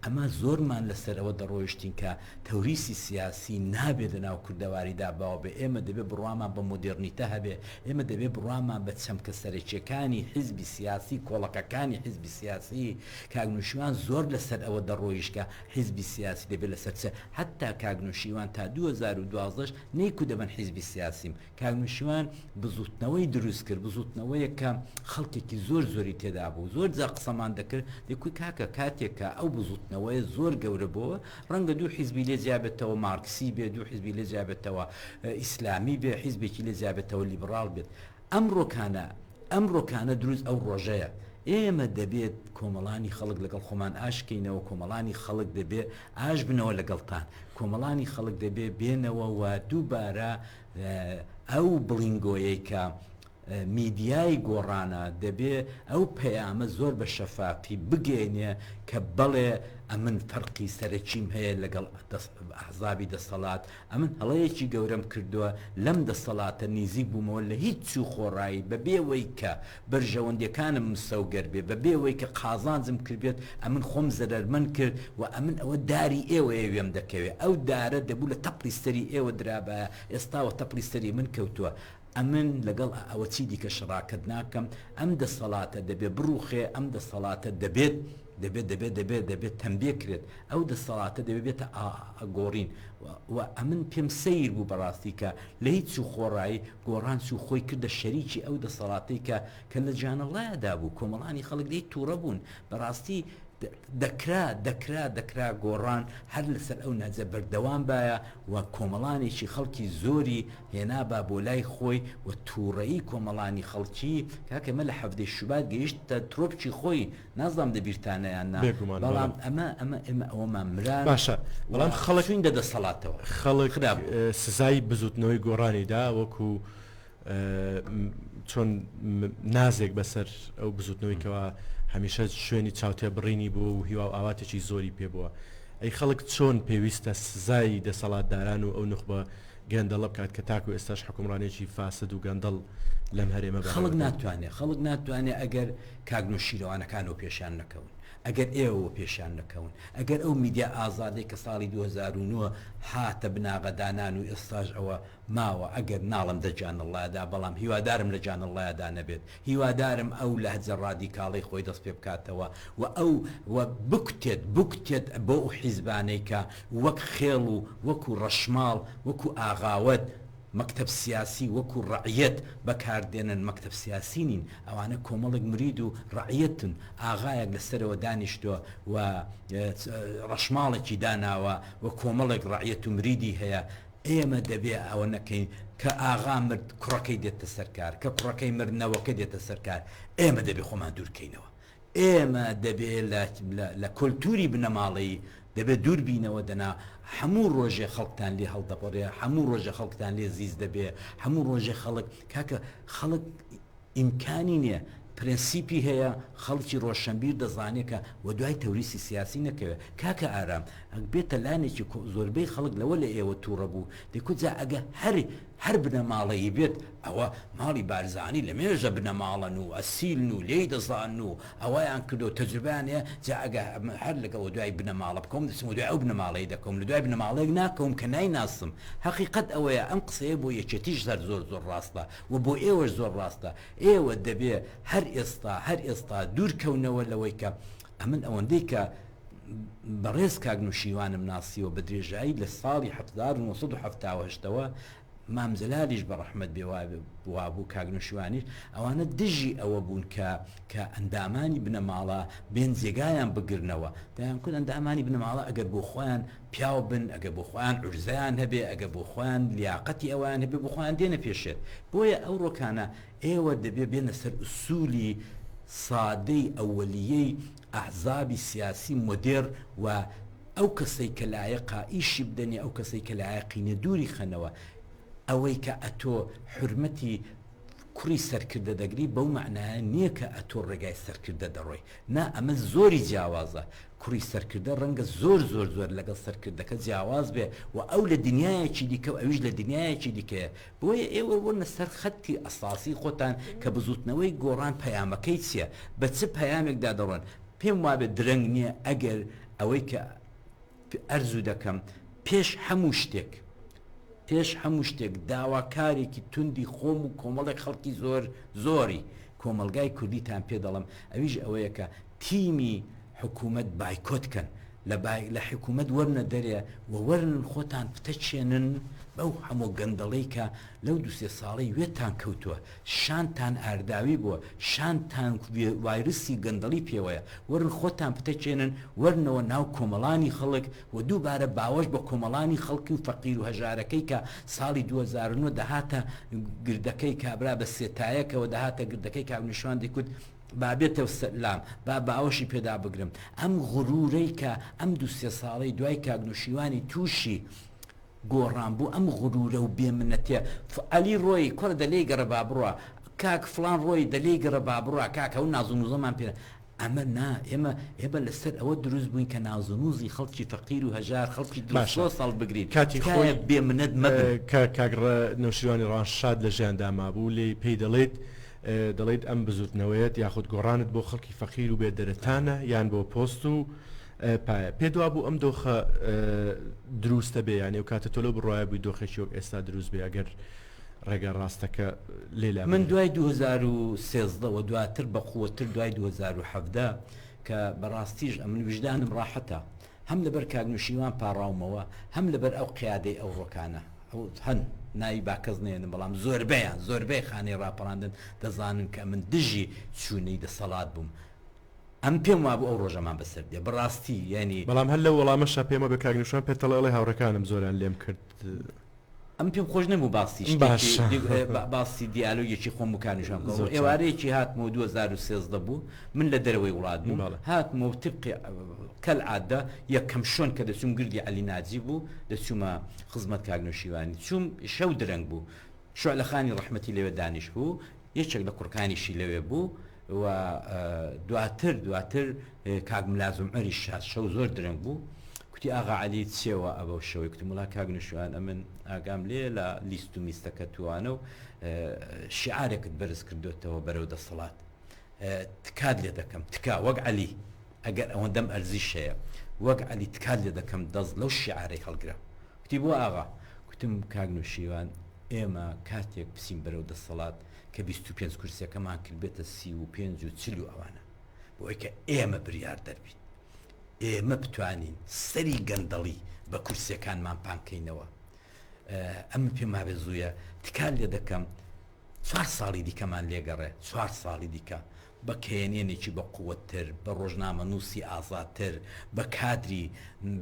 ئەمە زۆرمان لەسەر ئەوە دەڕۆیشتین کە تەوریسی سیاسی نابێ لە ناو کوردەواریدا باو بێ. ئێمە دەبێ بڕوامان بە مۆدێرنیتە هەبێ. ئێمە دەبێ بڕوامان بە چەمکە سەرەکییەکانی حیزبی سیاسی، کۆڵەکەکانی حیزبی سیاسی. کاک نوشیوان زۆر لەسەر ئەوە دەڕۆیشت کە حیزبی سیاسی دەبێ لەسەر چ، حەتتا کاک نوشیوان تا 2012 ش نەیکوت دەبن حیزبی سیاسیم. کاک نوشیوان بزوتنەوەی دروست کرد، بزوتنەوەیەک کە خەڵکێکی زۆر زۆری تێدا بوو. زۆر جار قسەمان دەکرد، دەیکوت کاکە کاتێک کە ئەو بزوتنەوەیە زۆر گەورە بۆوە، ڕەنگە دوو حیزبی لێ جیا بێتەوە، مارکسی بێ، دوو حیزبی لێ جیا بێتەوە، ئیسلامی بێ، حیزبێکی لێ جیا بێتەوە لیبڕاڵ بێت. ئەمڕۆکانە، ئەمڕۆکانە دروست ئەو ڕۆژەیە. ئێمە دەبێت کۆمەڵانی خەڵک لەگەڵ خۆمان ئاش کەینەوە، کۆمەڵانی خەڵک دەبێ ئاش بنەوە لەگەڵتان، کۆمەڵانی خەڵک دەبێ بێنەوە و دووبارە ئەو بڵینگۆیەی کە میدیای گۆڕانە دەبێ ئەو پەیامە زۆر بە شەفافی بگەیەنێ کە بەڵێ ئەمن فەرقی سەرەکیم هەیە لەگەڵ ئەحزابی دەسەڵات، ئەمن هەڵەیەکی گەورەم کردووە لەم دەسەڵاتە نیزیک بوومەوە لە هیچ و خۆڕایی بە بێ وەی کە بەرژەوەندیەکانم مسەوگەر بێ بە بێ وەی کە قازانجم کردبێت ئەمن خۆم زەرەرمەند کرد و ئەمن ئەوە داری ئێوەیە وێم دەکەوێ ئەو دارە دەبوو لە تەپڵی سەری ئێوە درابایە ئێستا وە تەپڵی سەری من کەوتووە ئەمن لەگەڵ ئەوە چی دیکە شەراکەت ناکەم ئەم دەسەڵاتە دەبێ بڕوخێ ئەم دەسەڵاتە دەبێت دەبێت دەبێت دەبێت دەبێت تەمبێ کرێت ئەو دەسەڵاتە دەبێت بێتە گۆڕین و ئەمن پێم سەیر بوو بەڕاستی کە لە هیچ و خۆڕایی گۆڕان چوو خۆی کردە شەریکی ئەو دەسەڵاتەی کە کە لە جانەڵایەدا بوو کۆمەڵانی خەڵک لێی تووڕە بوون بەڕاستی دەکرا دەکرا دەکرا گۆڕان هەر لەسەر ئەو نەهجە بەردەوام بایە و کۆمەڵانێکی خەڵکی زۆری هێنابا بۆ لای خۆی و تووڕەیی کۆمەڵانی خەڵکی کاکە ئەمە لە حەڤدەی شوبات گەیشتە ترۆپکی خۆی نازانم لە بیرتانە یان نا بێگومان بەڵام ئەمە ئەمە ئێمە ئەوەمان مران باشە بەڵام خەڵک چوین دە دەسەڵاتەوە خەڵک سزای بزوتنەوەی گۆڕانی دا وەکو چۆن نازێک بەسەر ئەو بزوتنەوەی کەوا هەمیشە شوێنی چاوتێبڕینی بوو و هیوا و ئاواتێکی زۆری پێ بووە ئەی خەڵک چۆن پێویستە سزای دەسەڵاتداران و ئەو نوخبە گەندەڵە بکات کە تاکو ئێستاش حکومڕانێکی فاسد و گەندەڵ لەم هەرێمە خەڵک ناتوانێت خەڵک ناتوانێت ئەگەر کاک نوشیرەوانەکان و پێشیان نەکەون ئەگەر ئێوە پێشیان نەکەون ئەگەر ئەو میدیا ئازادەی کە ساڵی 2009 هاتە بناغەدانان و ئێستاش ئەوە ماوە ئەگەر ناڵم دە جانەڵڵادا بەڵام هیوادارم لە جانەڵڵادا نەبێت هیوادارم ئەو لەهجە ڕادیکاڵەی خۆی دەست پێ بکاتەوە و ئەو و بکوتێت بکوتێت بۆ ئەو حیزبانەی کە وەک خێڵ و وەکو ڕەشماڵ وەکو ئاغاوەت مەکتەب سیاسی وەکو ڕەعیەت بەکار دێنن مەکتەب سیاسی نین ئەوانە کۆمەڵێک مرید و ڕەعیەتن ئاغایەک لە سەرەوە دانیشتوە و ڕەشماڵێکی داناوە و کۆمەڵێک ڕەعیەت و مریدی هەیە ئێمە دەبێ ئەوە نەکەین کە ئاغا مرد کوڕەکەی دێتە سەر کار، کە کوڕەکەی مرد نەوەکە دێتە سەر کار، ئێمە دەبێ خۆمان دوور کەینەوە. ئێمە دەبێ لە لە کۆلتوری بنەماڵەیی دەبێ دوور بینەوە دەنا هەموو ڕۆژێ خەڵکتان لێ هەڵدەپەڕێ هەموو ڕۆژێ خەڵکتان لێ زیز دەبێ هەموو ڕۆژێ خەڵک کاکە خەڵک ئیمکانی نیە پرەنسیپی هەیە خەڵکی ڕۆشەنبیر دەزانێ کە وەدوای تەوریسی سیاسی نەکەوێ کاکە ئارام ئەک بێتە لانێکی کۆ زۆربەی خەڵک لەوە لە ئێوە توڕە بوو دەیکوت جا ئەگە هەر هەر بنەماڵەیی بێت ئەوە ماڵی بارزانی لە مێژە بنەماڵەن و ئەسیلن و لێی دەزانن و ئەوەیان کردو تەجروبەیان هەیە جا ئەگە هەر لەگەڵ وەدوای بنەماڵە بکەوم دەچم وەدوای ئەو بنەماڵەی دەکەوم لە دوای بنەماڵەیەک ناکەوم کە نایناسم هەقیقەت ئەوەیە ئەم قسەیە بۆ یەکێتیش هەر زۆر زۆر ڕاستە و بۆ ئێوەش زۆر ڕاستە ئێوە دەبێ هەر ئێستا هەر ئێستا دوور کەونەوە لەوەی کە ئەمن ئەوەندەی کە بەڕێز کاک نوشیوانم ناسیوە بە درێژایی لە ساڵی 1970 ەوە مام جەلالیش بە ڕەحمەت بێ وابوو کاک نوشیوانیش ئەوانە دژی ئەوە بوون کە کە ئەندامانی بنەماڵە بێن جێگایان بگرنەوە دەیانکوت ئەندامانی بنەماڵە ئەگەر بۆ خۆیان پیاو بن، ئەگەر بۆ خۆیان عورزەیان هەبێ، ئەگەر بۆ خۆیان لیاقەتی ئەوەیان هەبێ، بۆ خۆیان دێنە پێشێت. بۆیە ئەوڕۆکانە ئێوە دەبێ بێنە سەر ئوسوولی سادەی ئەوەلییەی ئەحزابی سیاسی مۆدێڕ و ئەو کەسەی کە لایەقە ئیشی بدەنێ، ئەو کەسەی کە لایەقی نیە دووری خەنەوە. ئەوەی کە ئەتۆ حورمەتی کوڕی سەرکردە دەگری بەو مەعنایە نیە کە ئەتۆ ڕێگای سەرکردە دەڕۆی. نا ئەمە زۆری جیاوازە. کوڕی سەرکردە ڕەنگە زۆر زۆر زۆر لەگەڵ سەرکردەکە جیاواز بێ و ئەو لە دنیایەکی دیکە و ئەویش لە دنیایەکی دیکەیە بۆیە ئێوە وەرنە سەر خەتی ئەساسی خۆتان کە بزوتنەوەی گۆڕان پەیامەکەی چیە بە چ پەیامێکدا دەڕۆن پێم وابێ درەنگ نیە ئەگەر ئەوەی کە ئەرزوو دەکەم پێش هەموو شتێک پێش هەموو شتێک داواکارێکی توندی خۆم و کۆمەڵێک خەڵکی زۆر زۆری کۆمەڵگای کوردیتان پێ دەڵێم ئەویش ئەوەیە کە تیمی حکوومەت بایکۆت کەن لە بای لە حکوومەت وەرنە دەرێ و وەرن خۆتان پتەچێنن بەو هەموو گەندەڵەی کە لەو دوو سێ ساڵەی وێتان کەوتووە شانتان ئارداوی بووە شانتان ڤایرسی گەندەڵی پێوەیە وەرن خۆتان پتەچێنن وەرنەوە ناو کۆمەڵانی خەڵک و دووبارە باوەش بە کۆمەڵانی خەڵکی و فەقیر و هەژارەکەی کە ساڵی 2009 دەهاتە گردەکەی کابرا بە سێتایەکەوە دەهاتە گردەکەی کاک نوشوان دەیکوت با بێتە لام با باوەشی پێدا بگرم ئەم غرورەی کە ئەم دوو سێ ساڵەی دوای کاک نوشیوانی تووشی گۆڕان بوو ئەم غرورە و بێ منەتیە عەلی ڕۆیی کوڕە دە لێی گەڕێ با بڕوا کاک فڵان ڕۆیی دە لێی گەڕێ با بڕوا کاکە ئەو ناز و نوزەمان پێ ئەمە نا ئێمە ئێمە لەسەر ئەوە دروست بووین کە ناز و نوزی خەڵکی فەقیر و هەژار خەڵکی باشە دڵسۆز هەڵبگرین کاتی تکایە خۆی بێ منەت مەبن. کە کاک ڕە نەوشیروانی ڕەوانشاد لە ژیاندا مابوو لێی پێی دەڵێیت دەڵێیت ئەم بزوتنەوەیەت یاخود گۆڕانت بۆ خەڵکی فەقیر و بێ دەرەتانە یان بۆ پۆست و پایە پێت وابوو ئەم دۆخە دروستە بێ یانی ئەو کاتە تۆ لەو بڕوایە بووی دۆخێکی وەک ئێستا دروست بێ ئەگەر ڕێگا ڕاستەکە لێ لا من بدرێ؟ دوای 2013 وە دواتر بە قوەتر دوای 2017 کە بەڕاستیش ئەمن ویژدانم ڕاحەتە هەم لەبەر کاک نوشیوان پاڕاومەوە هەم لەبەر ئەو قیادەی ئەوڕۆکانە ئەو هەن ناوی با کەس نەیەنم بەڵام زۆربەیان زۆربەی خانەی ڕاپەڕاندن دەزانن کە ئەمن دژی چوونەی دەسەڵات بووم ئەم پێم وابوو ئەو ڕۆژەمان بەسەر دێ بەڕاستی یانی. بەڵام هەر لەو وەڵامەشا پێم وابێ کاک نوشیوان پێت ئەڵێ ئەڵێ هاوڕێکانم زۆریان لێم کرد. ئەم پێم خۆش نەبوو باسی شتێکی باشە. باسی دیالۆگێکی خۆم و کاک نوشیوان بکەم زۆر چاک. ئێوارەیەکی هاتمەوە 2013 بوو من لە دەرەوەی وڵات بووم بەڵێ. هاتمەوە تبقی کەلعادە یەکەم شوێن کە دەچووم گردی عەلی ناجی بوو دەچوومە خزمەت کاک نوشیوانی چووم شەو درەنگ بوو شوعلە خانی ڕەحمەتی لەوێ دانیشتبوو یەکێک لە کوڕکانیشی لەوێ بوو و دواتر دواتر کاک ملازم عومەریش هات شەو زۆر درەنگ بوو کوتی ئاغا عەلی چێوە ئەبەو شەوەی کوتم وڵا کاک نوشیوان ئەمن ئاگام لێ لە لیست و میستەکە توانە و شعارێکت بەرز کردوتەوە بەرەو دەسەڵات تکات لێ دەکەم تکا وەک عەلی ئەگەر ئەوەندەم ئەرزیش هەیە وەک عەلی تکات لێ دەکەم دەست لەو شعارەی هەڵگرە کوتی بۆ ئاغا کوتم کاک نوشیوان ئێمە کاتێک بچین بەرەو دەسەڵات کە 25 کورسیەکەمان کرد بێتە 35 و 40 و ئەوانە بۆی کە ئێمە بریار دەربین ئێمە بتوانین سەری گەندەڵی بە کورسیەکانمان پانکەینەوە ئەمن پێم وابێ زوویە تکات لێ دەکەم. چوار ساڵی دیکەمان لێگەڕێ، چوار ساڵی دیکە بە کەیەنێنێکی بە قوەتتر، بە ڕۆژنامەنووسی ئازادتر، بە کادری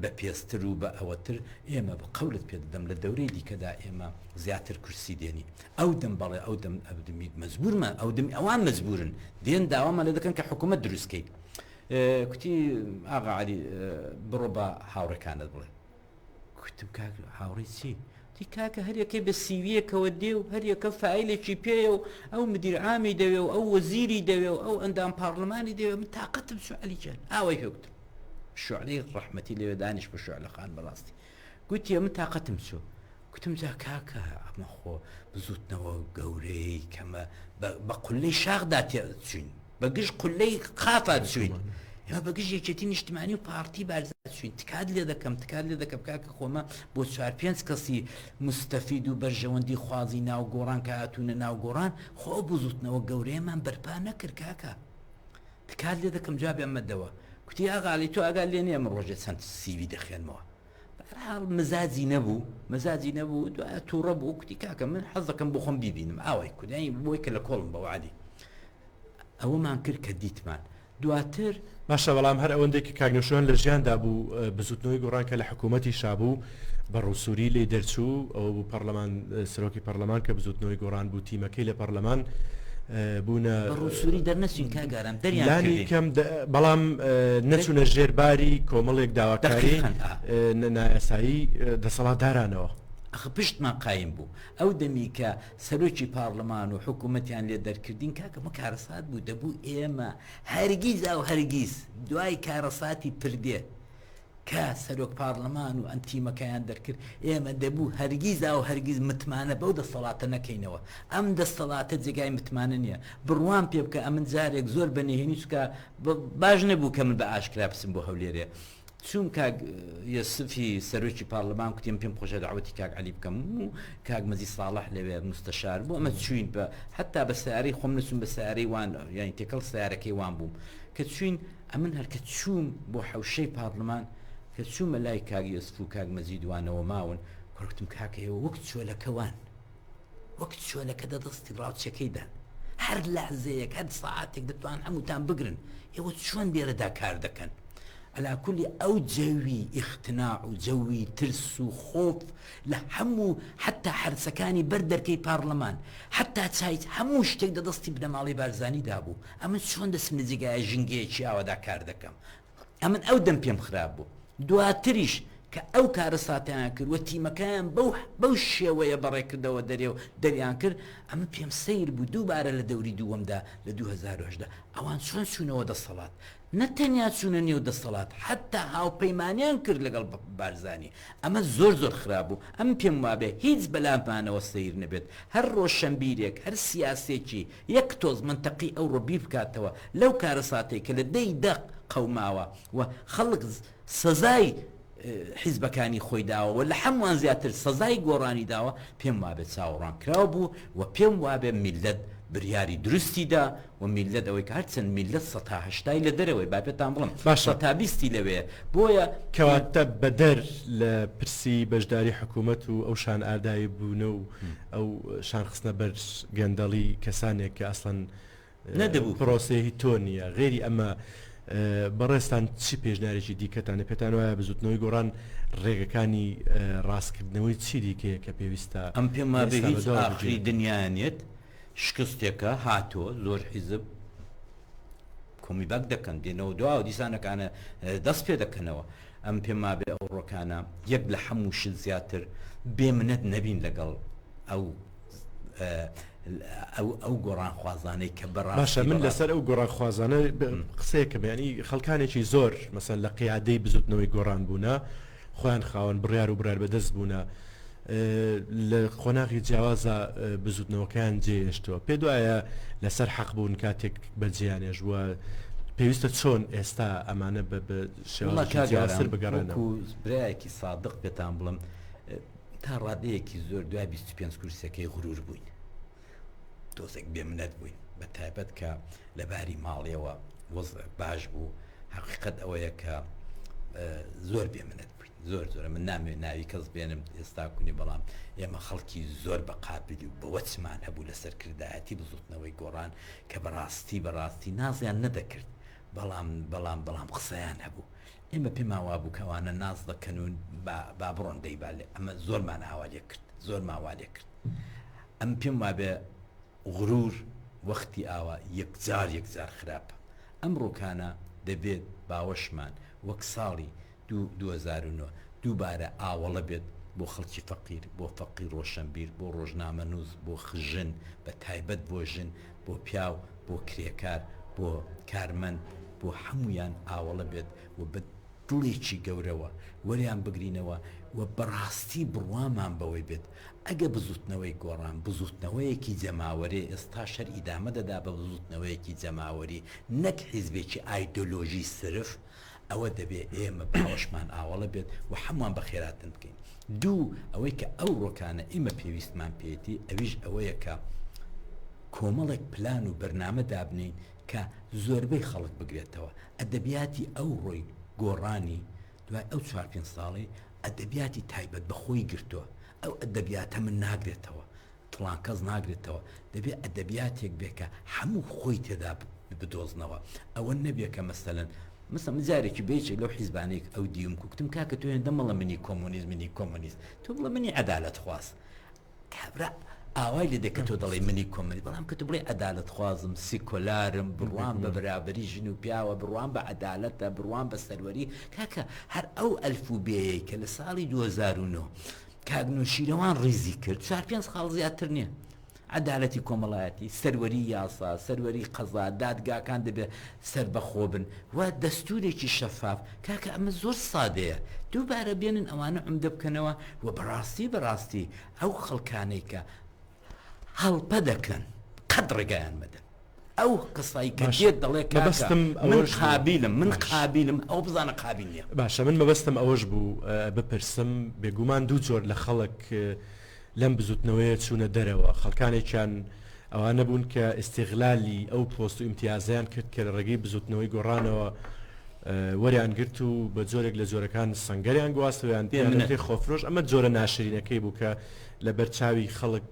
بەپێزتر و بە ئەوەتر، ئێمە بە قەولت پێ دەدەم لە دەورەی دیکەدا ئێمە زیاتر کورسی دێنین. ئەو دەم بەڵێ ئەو دەم ئەودەمی مەجبوورمان، ئەو دەمی ئەوان مەجبوورن دێن داوامان لێ دەکەن کە حکوومەت دروست کەین. کوتی ئاغا عەلی بڕۆ بە هاوڕێکانت بڵێ. کوتم کاک هاوڕێی چی؟ وتی کاکە هەریەکەی بە سیویەکەوە دێ و هەریەکە فایلێکی پێیە و ئەو مدیر عامی دەوێ و ئەو وەزیری دەوێ و ئەو ئەندام پارلمانی دەوێ من تاقەتم چوو عەلی گیان ئاوای پێ گوتم شوعلەی ڕەحمەتی لەوێ دانیش بە شوعلە خان بەڕاستی گوتیە من تاقەتم چوو گوتم جا کاکە ئەمە خۆ بزوتنەوە گەورەی کەمە بە قولەی شاخدا تێ چوین بە گژ قولەی قافا چوین ئێمە بە گژ یەکێتی نیشتمانی و پارتی بارزان چوین تکات لێ دەکەم تکات لێ دەکەم کاکە خۆمە بۆ چوار پێنج کەسی مستەفید و بەرژەوەندی خوازی ناو گۆڕان کە هاتوونە ناو گۆڕان خۆ ئەو بزوتنەوە گەورەیەمان بەرپا نەکرد کاکە تکات لێ دەکەم جوابی ئەمە دەوە کوتی ئاغالی تۆ ئاگات لێ نییە من ڕۆژێ چەند سیوی دەخوێنمەوە بەهەرحاڵ مزاجی نەبوو مزاجی نەبوو دوایە تووڕە بوو کوتی کاکە من حەز دەکەم بۆ خۆم بیبینم ئاوای کوت یانی بۆی کە لە کۆڵم بە وعدی ئەوەمان کرد کە دیتمان دواتر باشە بەڵام هەر ئەوەندەی کە کاک نەوشیروان لە ژیاندا بوو بزوتنەوەی گۆڕان کە لە حکوومەتی شا بوو بە ڕووسووری لێی دەرچوو ئەوە بوو پەرلەمان سەرۆکی پەرلەمان کە بزوتنەوەی گۆڕان بوو تیمەکەی لە پەرلەمان بوونە بە ڕووسووری دەرنەچوین کاک ئارام دەریان لانی کردین کەم بەڵام نەچوونە ژێر باری کۆمەڵێک داواکاری دەقیقەن ئا. نایاسایی دەسەڵاتدارانەوە. ئەخ پشتمان قایم بوو ئەو دەمی کە سەرۆکی پارلمان و حکوومەتیان لێ دەرکردین کاکە ئەمە کارەسات بوو دەبوو ئێمە هەرگیز ئەو هەرگیز دوای کارەساتی پردێ کە سەرۆک پارلمان و ئەم تیمەکەیان دەرکرد ئێمە دەبوو هەرگیز ئەو هەرگیز متمانە بەو دەسەڵاتە نەکەینەوە ئەم دەسەڵاتە جێگای متمانە نییە بڕوام پێ بکە ئەمن جارێک زۆر بە نهێنی چکە باش نەبوو کە من بە ئاشکرا بچم بۆ هەولێرێ چووم کاک یەسفی سەرۆکی پارلمان کوتیم پێم خۆشە داوەتی کاک عەلی بکەم و کاک مەزی ساڵح لەوێ مستەشار بوو ئەمە چوین بە حتا بە سیارەی خۆم نەچوم بە سیارەی وان یانی تێکەڵ سیارەکەی وان بووم کە چوین ئەمن هەر کە چووم بۆ حەوشەی پارلمان کە چوومە لای کاک یوسف و کاک مەجید وانەوە ماون کوڕ کوتم کاکە ئێوە وەک چۆلەکە وان وەک چۆلەکە دە دەستی ڕاوچەکەی دان هەر لەحزەیەک هەر سەعاتێک دەتوان هەمووتان بگرن ئێوە چۆن لێرەدا کار دەکەن عەلا کولی ئەو جەوی ئیختناع و جەوی ترس و خۆف لە هەموو حەتا حەرسەکانی بەر دەرکەی پاڕلەمان حەتا چایت هەموو شتێک دە دەستی بنەماڵەی بارزانی دابوو ئەمن چۆن دەچم لە جێگایە ژینگەیەکی ئاوادا کار دەکەم ئەمن ئەو دەم پێم خراپ بوو دواتریش کە ئەو کارەساتەیان کرد و تیمەکەیان بەو بەو شێوەیە بەڕێکردەوە دەرێ و دەریان کرد ئەمن پێم سەیر بوو دووبارە لە دەوری دووەمدا لە 2018 ئەوان چۆن چوونەوە دەسەڵات نە تەنیا چوونە نێو دەسەڵات حەتتا هاوپەیمانیان کرد لەگەڵ بارزانی ئەمە زۆر زۆر خراپ بوو ئەمن پێم وابێ هیچ بەلامانەوە سەیر نەبێت هەر ڕۆشەنبیرێک هەر سیاسێکی یەک تۆز مەنتەقی ئەوڕۆ بیر بکاتەوە لەو کارەساتەی کە لە دەی دە قەوماوە و خەڵک سزای حیزبەکانی خۆی داوە و لە هەمووان زیاتر سەزای گۆڕانی داوە، پێم وابێ چاوەڕوان کراو بوو و پێم وابێ میللەت بریاری دروستی دا و میللەت ئەوەی کە هەرچەند میللەت سەتا هەشتای لە دەرەوەی با پێتان بڵێم باشە. سەتا بیستی لەوێیە بۆیە کەواتە بەدەر لە پرسی بەشداری حکوومەت و ئەو شان ئاردایی بوونە و ئەو شان خستنە بەر گەندەڵی کەسانێک کە ئەسڵەن نەدەبوو. پرۆسەیەکی تۆ نییە، غەیری ئەمە بەڕێزتان چ پێشنیارێکی دیکەتانە، پێتان وایە بزوتنەوەی گۆڕان ڕێگەکانی ڕاستکردنەوەی چی دیکەیە کە پێویستە ئەم پێم وابێ ئێستا هیچ بەدواوە ئاخری بگیرێت؟ دنیا نیت شکستێکە هاتووە زۆر حیزب کۆمی باک دەکەن دێنەوە دواوە دیسانەکانە دەست پێ دەکەنەوە ئەم پێم وابێ ئەو ڕۆکانە یەک لە هەموو شت زیاتر بێ منەت نەبین لەگەڵ ئەو ئەو ئەو گۆڕانخوازانەی کە باشە بەڕاستی من بەڕاستی لەسەر ئەو گۆڕانخوازانە قسەیەکم یانی خەڵکانێکی زۆر مەسەن لە قیادەی بزوتنەوەی گۆڕان بوونە خۆیان خاوەن بڕیار و بڕیار بەدەست بوونە لە قۆناغی جیاوازە بزوتنەوەکەیان جێهێشتووە پێ دوایە لەسەر حەق بوون کاتێک بەجێیانێش وە پێویستە چۆن ئێستا ئەمانە بە وەڵا شێوازێکی کاک جیاوازتر ئارام بگەڕێنەوە وەکو برایەکی سادق پێتان بڵێم تا ڕادەیەکی زۆر دوای 25 کورسیەکەی غرور بووین تۆزێک بێمنەت بووین بە تایبەت کە لە باری ماڵیەوە وەزع باش بوو حقیقت ئەوەیە کە زۆر بێمنەت بووین. زۆر زۆرە من نامەوێت ناوی کەس بێنم ئێستا کونی بەڵام ئێمە خەڵکی زۆر بە قابلی و بەوەچمان هەبوو لە سەرکردایەتی بزوتنەوەی گۆڕان کە بەڕاستی بەڕاستی نازیان نەدەکرد بەڵام بەڵام بەڵام قسەیان هەبوو ئێمە پێمان وابوو کە ئەوانە ناز دەکەن و با با بڕۆن دەی با لێ ئەمە زۆرمان ئاوا لێ کرد زۆرمان وا لێ کرد ئەم پێم وابێ غرور وەختی ئاوا یەکجار یەکجار خراپە ئەم ڕوکانە دەبێت باوەشمان وەک ساڵی 2009 دووبارە ئاوەڵە بێت بۆ خەڵکی فەقیر بۆ فەقیر ڕۆشنبیر بۆ ڕۆژنامەنووس بۆ ژن بە تایبەت بۆ ژن بۆ پیاو بۆ کرێکار بۆ کارمەند بۆ هەموویان ئاوەڵە بێت و بە دڵێکی گەورەوە وەریان بگرینەوە و بەڕاستی بڕوامان بەوەی بێت ئەگە بزوتنەوەی گۆڕان بزوتنەوەیەکی جەماوەرێ ئێستاش هەر ئیدامە دەدا بە بزوتنەوەیەکی جەماوەری نەک حیزبێکی ئایدۆلۆژی سرف ئەوە دەبێ ئێمە باوەشمان ئاوەڵە بێت و هەمووان بەخێراتن بکەین. دوو، ئەوەی کە ئەو ڕۆکانە ئێمە پێویستمان پێیەتی ئەویش ئەوەیە کە کۆمەڵێک پلان و بەرنامە دابنێین کە زۆربەی خەڵک بگرێتەوە. ئەدەبیاتی ئەوڕۆی گۆڕانی دوای ئەو چوار پێنج ساڵەی ئەدەبیاتی تایبەت بە خۆی گرتووە. ئەو ئەدەبیاتە من ناگرێتەوە. فڵان کەس ناگرێتەوە دەبێ ئەدەبیاتێک بێ کە هەموو خۆی تێدا بدۆزنەوە ئەوە نەبێ کە مەسەلەن مەسە من جارێکی بە یەکێک لەو حیزبانەی ئەو دیوم کوتم کاکە تۆ هێندە مەڵە منی کۆمۆنیست منی کۆمۆنیست تۆ بڵێ منی عەدالەت خواز کابرا ئاوای لێ دێ کە تۆ دەڵێی منی کۆمۆنیست بەڵام کە تۆ بڵێ عەدالەت خوازم سیکۆلارم بڕوام بە بەرابەری ژن و پیاوە بڕوام بە عەدالەتە بڕوام بە سەروەری کاکە هەر ئەو ئەلف و بێیەی کە لە ساڵی 2009 کاک نوشیرەوان ڕیزی کرد چوار پێنج خاڵ زیاتر نییە. عەدالەتی کۆمەڵایەتی، سەروەری یاسا، سەروەری قەزا، دادگاکان دەبێت سەربەخۆ بن و دەستوورێکی شەفاف. کاکە ئەمە زۆر سادەیە. دووبارە بێنن ئەوانە عومدە بکەنەوە و بەڕاستی بەڕاستی ئەو خەڵکانەی کە هەڵپە دەکەن قەت ڕێگایان مەدەن. ئەو قسەی کە باشە دێت دەڵێ کاکە مەبەستم من ئەوەش بوو قابیلم من باش قابیلم ئەو بزانە قابیل نییە. باشە من مەبەستم ئەوەش بوو بپرسم بێگومان دوو جۆر لە خەڵک لەم بزوتنەوەیە چوونە دەرەوە خەڵکانێکیان ئەوانە بوون کە ئیستیغلالی ئەو پۆست و ئیمتیازەیان کرد کە لە ڕێگەی بزوتنەوەی گۆڕانەوە وەریان گرت و بە جۆرێک لە جۆرەکان سەنگەریان گواستەوە یان بێ پێیان منەت. وترێ خۆفرۆش ئەمە جۆرە ناشرینەکەی بوو کە لەبەر چاوی خەڵک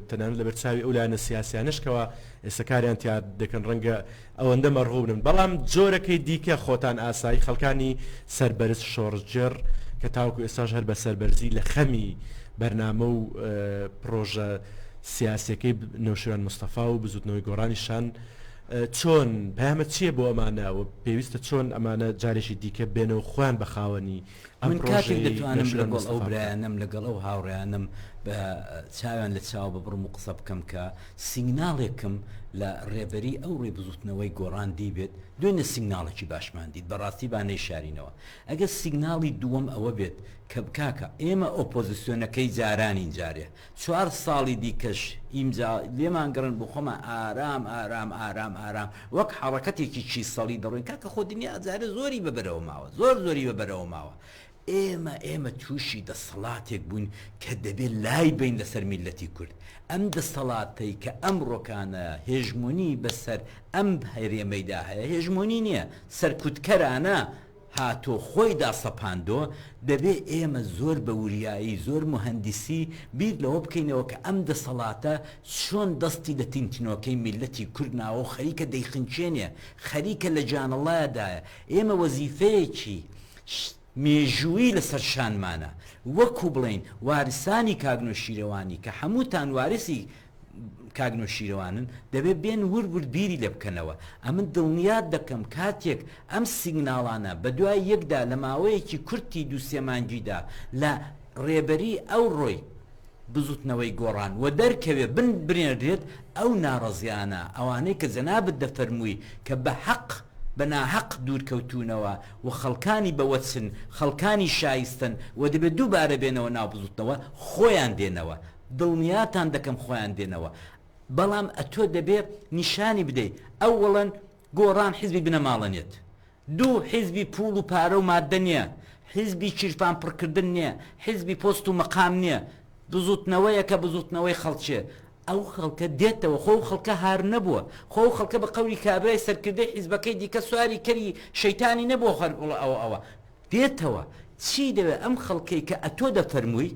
تەنانەت لەبەر چاوی ئەو لایەنە سیاسیانەش کەوا ئێستا کاریان تیا دەکەن ڕەنگە ئەوەندە مەرغوب نەبن بەڵام جۆرەکەی دیکە خۆتان ئاسایی خەڵکانی سەربەرز شۆڕشگێڕ کە تاوەکو ئێستاش هەر بە سەربەرزی لە خەمی بەرنامە و پڕۆژە سیاسیەکەی نەوشیروان مستەفا و بزوتنەوەی گۆڕانیشان چۆن پەیامت چییە بۆ ئەمانە و پێویستە چۆن ئەمانە جارێکی دیکە بێنەوە خۆیان بە خاوەنی ئەم من کاتێک پڕۆژەیەی دەتوانم نەوشیروان لەگەڵ ئەو مستەفا بکەن؟ برایانەم لەگەڵ ئەو هاوڕێیانەم بە چاویان لە چاو ببڕم و قسە بکەم کە سیگناڵێکم لە ڕێبەری ئەو ڕێ بزوتنەوەی گۆڕان دیبێت، دوێنێ سیگناڵێکی باشمان دیت بەڕاستی با نەیشارینەوە. ئەگەر سیگناڵی دووەم ئەوە بێت کە کاکە ئێمە ئۆپۆزسیۆنەکەی جارانین جارێ چوار ساڵی دیکەش ئیمجا لێمان گەڕێن بۆ خۆمان ئارام ئارام ئارام ئارام وەک حەڕەکەتێکی کیسەڵی دەڕۆین کاکە خۆ دنیا جارێ زۆری بە بەرەوە ماوە زۆر زۆری بە بەرەوە ماوە ئێمە ئێمە تووشی دەسەڵاتێک بووین کە دەبێ لای بەین لەسەر میللەتی کورد ئەم دەسەڵاتەی کە ئەمڕۆکانە هێژمۆنی بەسەر ئەم هەرێمەیدا هەیە هێژمۆنی نییە سەرکوتکەرانە هاتۆ خۆی داسەپاندۆ، دەبێ ئێمە زۆر بە وریایی، زۆر موهەندیسی بیر لەوە بکەینەوە کە ئەم دەسەڵاتە چۆن دەستی لە تینتینۆکەی میللەتی کورد ناوە و خەریکە دەیخنکێنێ، خەریکە لە گیانەڵایەدایە. ئێمە وەزیفەیەکی مێژوویی لە سەر شانمانە، وەکوو بڵێین وارسانی کاک نۆشیرەوانی کە هەمووتان وارسی کاک نوشیروانن دەبێ بێن ورد ورد بیری لێ بکەنەوە ئەمن دڵنیات دەکەم کاتێک ئەم سیگناڵانە بە دوای یەکدا لە ماوەیەکی کورتی دوو سێ مانگیدا لە ڕێبەری ئەوڕۆی بزوتنەوەی گۆڕان وەدەرکەوێ بن بنێردرێت ئەو ناڕەزیانە ئەوانەی کە جەنابت دەفەرمووی کە بە حەق بە ناحەق دوور کەوتوونەوە و خەڵکانی بە وەچن خەڵکانی شایستەن و دەبێ دووبارە بێنەوە ناو بزوتنەوە خۆیان دێنەوە دڵنیاتان دەکەم خۆیان دێنەوە بەڵام ئەتۆ دەبێ نیشانی بدەی ئەوەڵەن گۆڕان حیزبی بنەماڵە نیت دوو حیزبی پوڵ و پارە و مادە نیە حیزبی کیرفان پڕکردن نیە حیزبی پۆست و مەقام نیە بزوتنەوەیەکە بزوتنەوەی خەڵکێ ئەو خەڵکە دێتەوە خۆ ئەو خەڵکە هار نەبووە خۆ ئەو خەڵکە بە قەولی کابرای سەرکردەی حیزبەکەی دیکە سواری کەری شەیتانی نەبووە خەر ئەوە ئەوە دێتەوە. چی دەوێ ئەم خەڵکەی کە ئەتۆ دەفەرمووی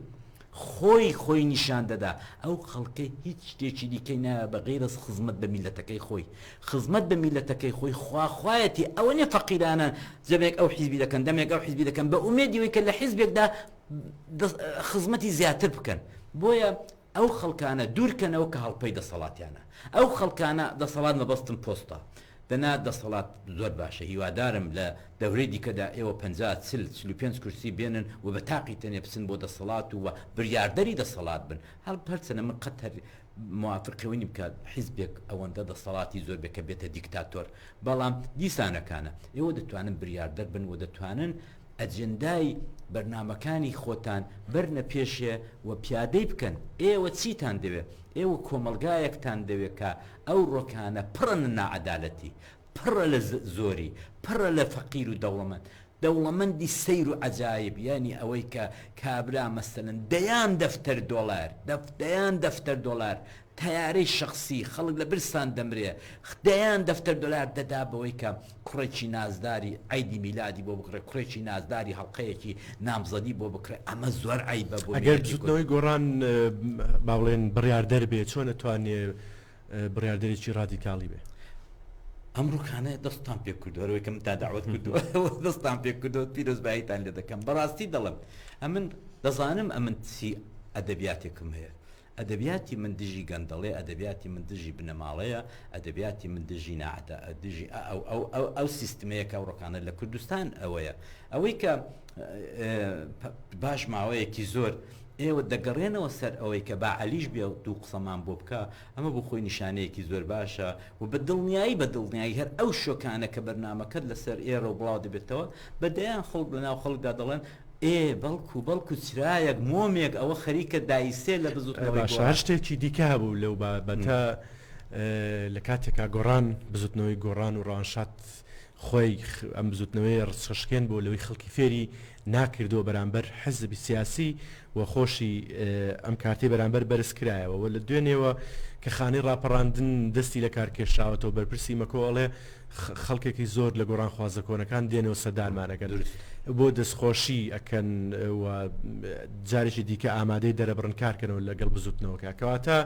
خۆی خۆی نیشان دەدا ئەو خەڵکە هیچ شتێکی دیکەی ناوێ بە غەیرەز خزمەت بە میلەتەکەی خۆی خزمەت بە میلەتەکەی خۆی خواخوایەتی ئەوە نیە فەقیرانە دەمێک ئەو حیزبی دەکەن دەمێک ئەو حیزبی دەکەن بە ئومێدی وەی کە لە حیزبێکدا خزمەتی زیاتر بکەن بۆیە ئەو خەڵکانە دوورکەنەوە کە هەڵپەی دەسەڵاتیانە ئەو خەڵکانە دەسەڵات مەبەستم پۆستە دەنا دەسەڵات زۆر باشە هیوادارم لە دەورەی دیکەدا ئێوە 50 40 45 کورسی بێنن و بە تاقی تەنێ بچن بۆ دەسەڵات و بریاردەری دەسەڵات بن هەڵ پەرچەنە من قەت هەر موافقی ئەوە نیم کە حیزبێک ئەوەندە دەسەڵاتی زۆر بێ کە بێتە دیکتاتۆر بەڵام دیسانەکانە ئێوە دەتوانن بریاردەر بن و دەتوانن ئەجندای بەرنامەکانی خۆتان بەرنە پێشێ و پیادەی بکەن ئێوە چیتان دەوێ ئێوە کۆمەڵگایەکتان دەوێ کە ئەو ڕۆکانە پڕە لە ناعەدالەتی پڕە لە زۆری پڕە لە فەقیر و دەوڵەمەند دەوڵەمەندی سەیر و عەجایب یانی ئەوەی کە کابرا مەسەلەن دەیان دەفتەر دۆلار دەیان دەفتەر دۆلار تەیارەی شەخسی خەڵک لە برسان دەمرێ دەیان دەفتەر دۆلار دەدا بەوەی کە کوڕێکی نازداری عەیدی میلادی بۆ بکڕێ کوڕێکی نازداری هەڵقەیەکی نامزەدی بۆ بکڕێ ئەمە زۆر عەیبە بۆ ئەگەر میللەتی کورد. بزوتنەوەی گۆڕان با بڵێن بڕیاردەر بێ چۆن ئەتوانێ بڕیاردەرێکی ڕادیکاڵی بێ. ئەمڕۆکانە دەستتان پێ کردووە هەروەی کە منتان داوەت کردووە دەستان پێ کردووە پیرۆزباییتان لێ دەکەم بەڕاستی دەڵێم ئەمن دەزانم ئەمن چی ئەدەبیاتێکم هەیە ئەدەبیاتی من دژی گەندەڵێ ئەدەبیاتی من دژی بنەماڵەیە ئەدەبیاتی من دژی ناعەدە دژی ئەو ئەو ئەو ئەو سیستمەیە کە ئەوڕۆکانە لە کوردستان ئەوەیە ئەوەی کە باش ماوەیەکی زۆر ئێوە دەگەڕێنەوە سەر ئەوەی کە با عەلیش بێ دوو قسەمان بۆ بکا، ئەمە بۆ خۆی نیشانەیەکی زۆر باشە و بە دڵنیایی بە دڵنیایی هەر ئەو شۆکانە کە بەرنامەکەت لەسەر ئێرە و بڵاو دەبێتەوە بە دەیان خەڵک لە ناو خەڵکدا دەڵێن ئێ بەڵکو بەڵکو چرایەک مۆمێک ئەوە خەریکە دایسێ لە بزوتنەوەی باشە هەر گۆڕان. شتێکی دیکە هەبوو لەو بابەتە لە کاتێکا گۆڕان بزوتنەوەی گۆڕان و ڕەوانشاد خۆی ئەم بزوتنەوەیە ڕچکەشکێن بووە لەوەی خەڵکی فێری ناکردووە بەرامبەر حزبی سیاسی و خۆشی ئەم کارتەی بەرامبەر بەرز کرایەوە و لە دوێنێوە کە خانەی ڕاپەڕاندن دەستی لە کار کێشاوەتەوە بەرپرسی مەکۆ ئەڵێ خەڵکێکی زۆر لە گۆڕانخوازە کۆنەکان دێنەوە سەردانمان ئەکەن بۆ دەستخۆشی ئەکەن و جارێکی دیکە ئامادەی دەرەبڕن کارکەنەوە لەگەڵ بزوتنەوەکە کەواتە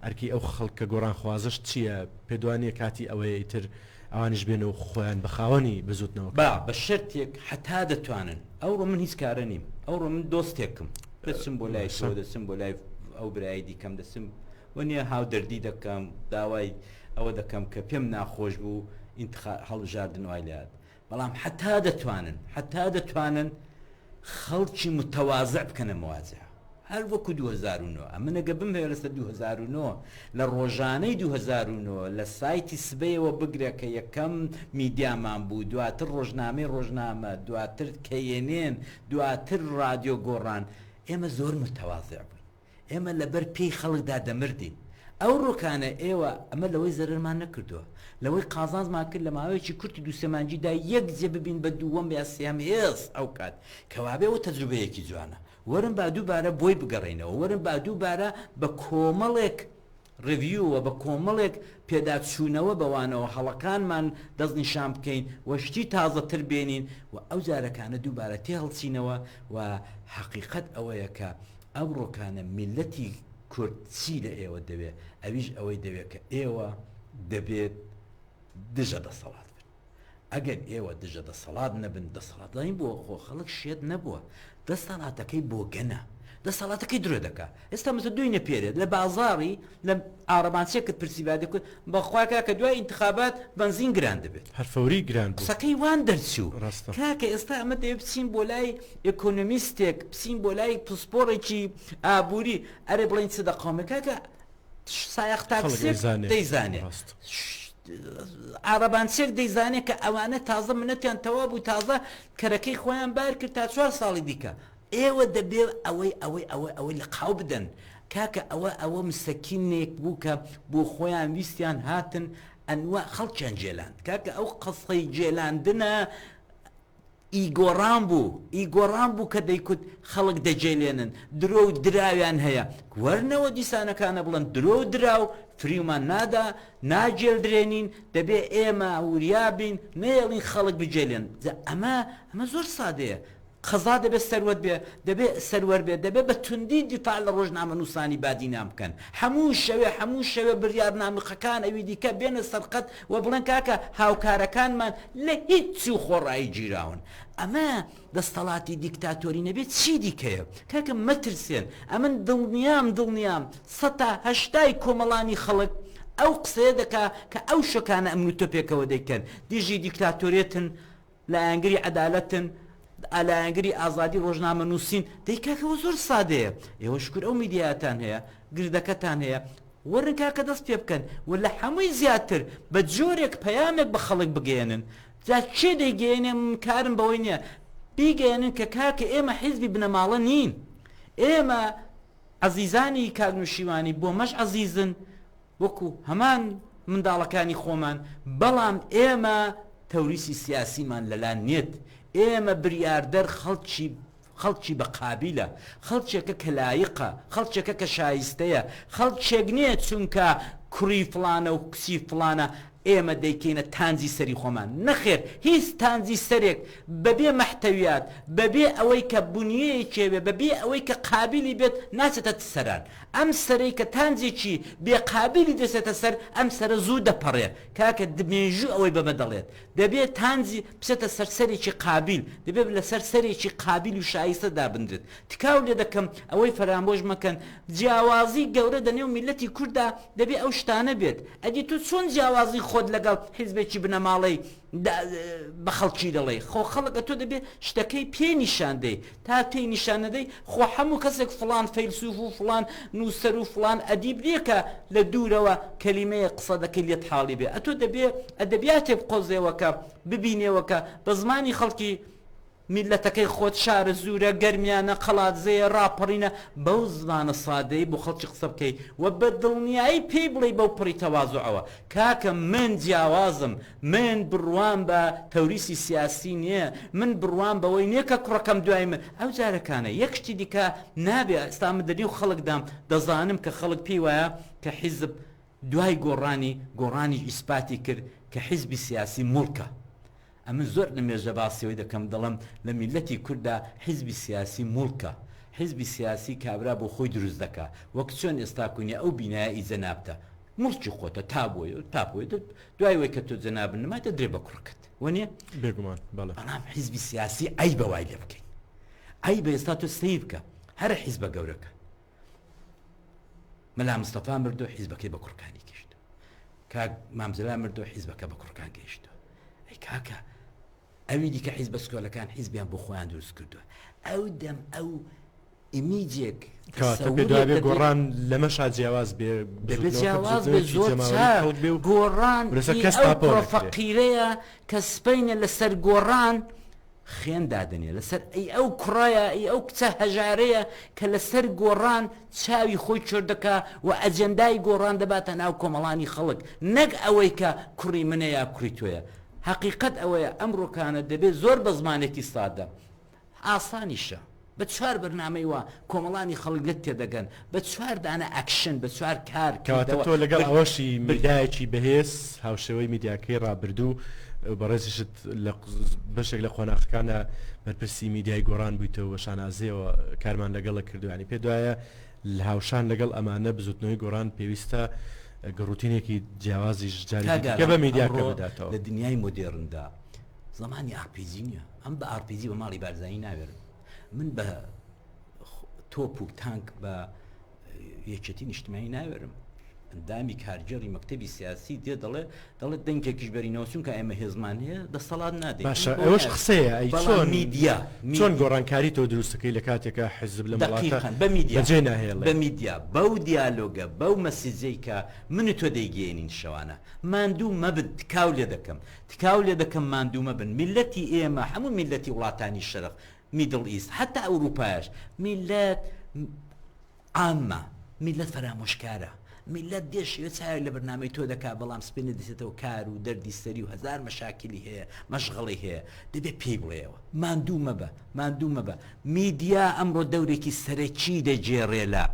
ئەرکی ئەو خەڵکە گۆڕانخوازەش چییە پێدوانیە کاتی ئەوەیە ئیتر ئەوانیش بێن و خۆیان بە خاوەنی بزوتنەوەکە با بە شەرتێک هەتا دەتوانن. ئەوڕۆ من هیچ کارە نیم. ئەوڕۆ من دۆستێکم. دەچم بۆ لای تۆ، دەچم بۆ لای ئەو برای دیکەم، دەچم وەنیە هاودەردی دەکەم، داوای ئەوە دەکەم کە پێم ناخۆش بوو ئینتخا هەڵبژاردن وای لێهات. بەڵام هەتا دەتوانن، هەتا دەتوانن خەڵکی متەوازع بکەنە مواجهە. هەر وەکو 2009 ئەمن ئەگەر بمهەوێ لەسەر 2009 لە ڕۆژانەی 2009 لە سایتی سبەیەوە بگرە کە یەکەم میدیامان بوو دواتر ڕۆژنامەی ڕۆژنامە دواتر کەیەنێن دواتر ڕادیۆ گۆڕان ئێمە زۆر متەوازع بووین ئێمە لەبەر پێی خەڵکدا دەمردین ئەو ڕۆکانە ئێوە ئەمە لەوەی زەرەرمان نەکردووە لەوەی قازانجمان کرد لە ماوەیەکی کورتی دوو سێ مانگیدا یەک جێ ببین بە دووەم یا سێیەم هێز ئەو کات کەوابێ ئەوە تەجروبەیەکی جوانە وەرن با دووبارە بۆی بگەڕێینەوە، وەرن با دووبارە بە کۆمەڵێک ڕیڤیو و بە کۆمەڵێک پێداچوونەوە بەوانەوە هەڵەکانمان دەستنیشان بکەین و شتی تازەتر بێنین و ئەو جارەکانە دووبارە تێهەڵچینەوە و حەقیقەت ئەوەیە کە ئەمڕۆکانە میللەتی کورد چی لە ئێوە دەوێ ئەویش ئەوەی دەوێ کە ئێوە دەبێت دژە دەسەڵات بن. ئەگەر ئێوە دژە دەسەڵات نەبن دەسەڵات داین بۆ خۆ خەڵک شێت نەبووە دەسەڵاتەکەی بۆگەنە دەسەڵاتەکەی درۆ دەکا ئێستا مەسە دوینە پێرێت لە بازاڕی لە ئارەبانچێکت پرسی با دەکوت بەخوا کاکە دوای ئینتخابات بەنزین گران دەبێت هەر فەوری گران بوو قسەکەی وان دەرچوو ڕاستە کاکە ئێستا ئەمە دەوێت بچین بۆ لای ئێکۆنۆمیستێک بچین بۆ لای پسپۆڕێکی ئابووری ئەرێ بڵێین چ دەقەومێ کاکە سایەق تاکسیەک دەیزانێ عربانچێک دەیزانێ کە ئەوانە تازە منەتیان تەوا بوو تازە کەرەکەی خۆیان بار کرد تا چوار ساڵی دیکە ئێوە دەبێ ئەوەی ئەوەی ئەوە ئەوەی لە قاو بدەن کاکە ئەوە ئەوە مسەکینێک بوو کە بۆ خۆیان ویستیان هاتن ئەنوا خەڵکیان جێلاند کاکە ئەو قەسەی جێلاندنە ئی گۆڕان بوو ئی گۆڕان بوو کە دەیکوت خەڵک دەجێلێنن درۆ و دراویان هەیە وەرنەوە دیسانەکانە بڵێن درۆ و دراو فریومان نادا ناجێلدرێنین دەبێ ئێمە وریا بین نەیەڵین خەڵک بجێلێن جا ئەمە ئەمە زۆر سادەیە. قەزا دەبێ سەروەت بێ، دەبێ سەروەر بێ، دەبێ بە توندی دیفاع لە ڕۆژنامەنووسانی بادینان بکەن. هەموو شەوێ، هەموو شەوێ بریار نامیقەکان ئەوی دیکە بێنە سەرخەت و بڵێن کاکە هاوکارەکانمان لە هیچ و خۆڕایی گیراون. ئەمە دەستەڵاتی دیکتاتۆری نەبێ چی دیکەیە؟ کاکە مەترسێن، ئەمن دڵنیام، دڵنیام سەتا هەشتای کۆمەڵانی خەڵک ئەو قسەیە دەکا کە ئەو شەکانە ئەمن و تۆ پێکەوە دەیکەن، دژی دیکتاتۆریەتن، لایەنگری عەدالەتن، لایەنگری ئازادی ڕۆژنامەنووسین، دەی کاکە ئەوە زۆر سادەیە، ئێوە شوکر ئەو میدیایەتان هەیە، گردەکەتان هەیە، وەرن کاکە دەست پێ بکەن و لە هەمووی زیاتر بە جۆرێک پەیامێک بە خەڵک بگەیەنن، جا کێ دەیگەیەنێ من کارم بەوەی نییە، بیگەیەنن کە کاکە ئێمە حیزبی بنەماڵە نین، ئێمە عەزیزانی کاک نوشیوانی بۆمەش عەزیزن، وەکو هەمان منداڵەکانی خۆمان، بەڵام ئێمە تەوریسی سیاسیمان لەلا نیت، ئێمە بریاردەر خەڵکی خەڵکی بە قابیلە، خەڵکێکە کە لایقە، خەڵکێکە کە شایستەیە، خەڵکێک نییە چونکە کوڕی فڵانە و کچی فڵانە ئێمە دەیکەینە تانجی سەری خۆمان، نەخێر هیچ تانجی سەرێک بەبێ مەحتەویات، بەبێ ئەوەی کە بونیەیەکی هەبێ، بەبێ ئەوەی کە قابیلی بێت ناچێتە سەران. ئەم سەرەی کە تانجێکی بێ قابیلی دەچێتە سەر، ئەم سەرە زوو دەپەڕێ. کاکە مێژوو ئەوەی بەمە دەڵێت. دەبێ تانجی بچێتە سەر سەرێکی قابیل، دەبێ لەسەر سەرێکی قابیل و شایستە دابنرێت. تکاو لێ دەکەم ئەوەی فەرامۆش مەکەن، جیاوازی گەورە دەنێو میللەتی کورددا دەبێ ئەو شتانە بێت. ئەدی تۆ چۆن جیاوازی خۆت لەگەڵ حیزبێکی بنەماڵەی بە خەڵکی دەڵێی؟ خۆ خەڵک ئەتۆ دەبێ شتەکەی پێ نیشان دەی. تا پێی نیشان نەدەی خۆ هەموو کەسێک فڵان فەیلسوف و فڵان نووسەر و فڵان ئەدیب نییە کە لە دوورەوە کەلیمەیەک قسە دەکەی لێت حاڵی بێ. ئەتۆ دەبێ ئەدەبیاتێک بقۆزێوە کە ببینێوە کە بە زمانی خەڵکی میللەتەکەی خۆت شارەزوورە، گەرمیانە، قەڵادزێیە، ڕاپەڕینە، بەو زمانە سادەی بۆ خەڵکی قسە بکەی و بە دڵنیایی پێی بڵێی بەو پڕی تەوازوعەوە کاکە من جیاوازم، من بڕوام بە تەوریسی سیاسی نییە، من بڕوام بەوەی نییە کە کوڕەکەم دوای من، ئەو جارەکانە. یەک شتی دیکە نابێ، ئێستا من دەنێو خەڵکدام، دەزانم کە خەڵک پێی وایە کە حیزب دوای گۆڕانی، گۆڕانیش ئیسپاتی کرد کە حیزبی سیاسی موڵکە. ئەمن زۆر لە مێژە باسی ئەوەی دەکەم دەڵێم لە میللەتی کورددا حیزبی سیاسی موڵکە. حیزبی سیاسی کابرا بۆ خۆی دروست دەکا. وەک چۆن ئێستا کونیە ئەو بینایە ئی جەنابتە. موڵکی خۆتە تابۆیە و تاپۆیە دوای وەی کە تۆ جەنابت نەمای دەدرێ بە کوڕەکەت. وەنیە؟ بێگومان بەڵێ. بەڵام حیزبی سیاسی عەیبە وای لێ بکەین. عەیبە ئێستا تۆ سەیر بکە هەرە حیزبە گەورەکە. مەلا مستەفا مردو حیزبەکەی بە کوڕەکانی گەیشت. کاک مام جەلال مردو حیزبەکە بە کوڕەکان گەیشتوە. ئەی کاکە ئەوی دیکە حیزبە سکۆلەکان حیزبیان بۆ خۆیان دروست کردووە. ئەو دەم ئەو ئیمیجێک کەواتە پێ دوابێ گۆڕان لەمەشا جیاواز بێ دەبێت جیاواز بێ زۆر چاک بێ و گۆڕان لەسەر کەس ئەو کوڕە فەقیرەیە کە سپەینە لەسەر گۆڕان خوێن دادەنێ لەسەر ئەی ئەو کوڕەیە ئەی ئەو کچە هەژارەیە کە لەسەر گۆڕان چاوی خۆی چۆر دەکا و ئەجێندای گۆڕان دەباتە ناو کۆمەڵانی خەڵک نەک ئەوەی کە کوڕی منە یا کوڕی تۆیە هەقیقەت ئەوەیە ئەمڕۆکانە دەبێت زۆر بە زمانێکی سادە ئاسانیشە بە چوار بەرنامەی وا کۆمەڵانی خەڵک لێت تێدەگەن بە چوار دانە ئەکشن بە چوار کار کەواتە تۆ لەگەڵ ئەوەشی میدایەکی بەهێز هاوشێوەی میدیاکەی ڕابردوو بەڕێزیشت لە بەشێک لە قۆناخەکانە بەرپرسی میدیای گۆڕان بوویتەوە بە شانازیەوە کارمان لەگەڵە کردوانی پێ دوایە لە هاوشان لەگەڵ ئەمانە بزوتنەوەی گۆڕان پێویستە گەڕوتینێکی جیاوازیش جاری دیکە بە میدیاکە بداتەوە لە دنیای مۆدێرندا زمانی ئارپیجی نییە ئەم بە ئارپیجی بە ماڵی بارزانی ناوێرم من بە تۆپ و تانک بە یەکێتی نیشتمانی ناوێرم ئەندامی کارگێڕی مەکتەبی سیاسی دێ دەڵێ دەڵێت دەنگێکیش بەرینەوە چونکە ئێمە هێزمان هەیە دەسەڵات نادەین باشە ئەوەش قسەیە ئەی چۆن میدیا چۆن گۆڕانکاری تۆ دروستەکەی لە کاتێکا حزب لە دەقیقەن بە میدیا بەجێ ناهێڵێ بە میدیا بەو دیالۆگە بەو مەسیجەی کە من و تۆ دەیگەیەنین شەوانە ماندوو مەبن تکاو لێ دەکەم تکاو لێ دەکەم ماندوو مەبن میللەتی ئێمە هەموو میللەتی وڵاتانی شەرق میدڵ ئیست حەتا ئەوروپایش میللەت عامە میللەت فەرامۆشکارە میللەت دێ شێوە چاوێک لە بەرنامەی تۆ دەکا بەڵام سپێنێ دەچێتەوە کار و دەردی سەری و هەزار مەشاکلی هەیە مەشغەڵی هەیە دەبێ پێی بڵێەوە ماندوو مەبە ماندوو مەبە میدیا ئەمڕۆ دەورێکی سەرەکی دەگێڕێ لە.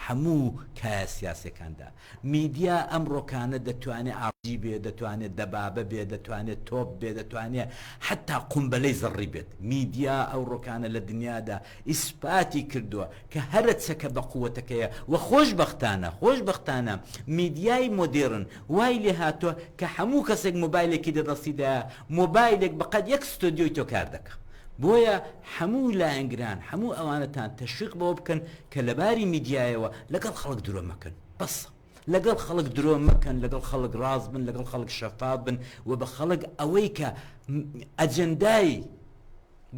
هەموو کایە سیاسیەکاندا. میدیا ئەمڕۆکانە دەتوانێ ئاڕجی بێ، دەتوانێ دەبابە بێ، دەتوانێ تۆپ بێ، دەتوانێ حەتا قومبەلەی زەڕڕی بێت. میدیا ئەوڕۆکانە لە دنیادا ئیسپاتی کردووە کە هەرە چەکە بە قووەتەکەیە و خۆشبەختانە، خۆشبەختانە میدیای مۆدێڕن وای لێ هاتووە کە هەموو کەسێک مۆبایلێکی دە دەستیدایە، مۆبایلێک بە قەد یەک ستۆدیۆی تۆ کار دەکا. بۆیە هەموو لایەنگران، هەموو ئەوانەتان تەشویق بەوە بکەن کە لە باری میدیایەوە لەگەڵ خەڵک درۆ مەکەن. بەسە. لەگەڵ خەڵک درۆ مەکەن، لەگەڵ خەڵک ڕاست بن، لەگەڵ خەڵک شەفاف بن و بە خەڵک ئەوەی کە ئەجەندای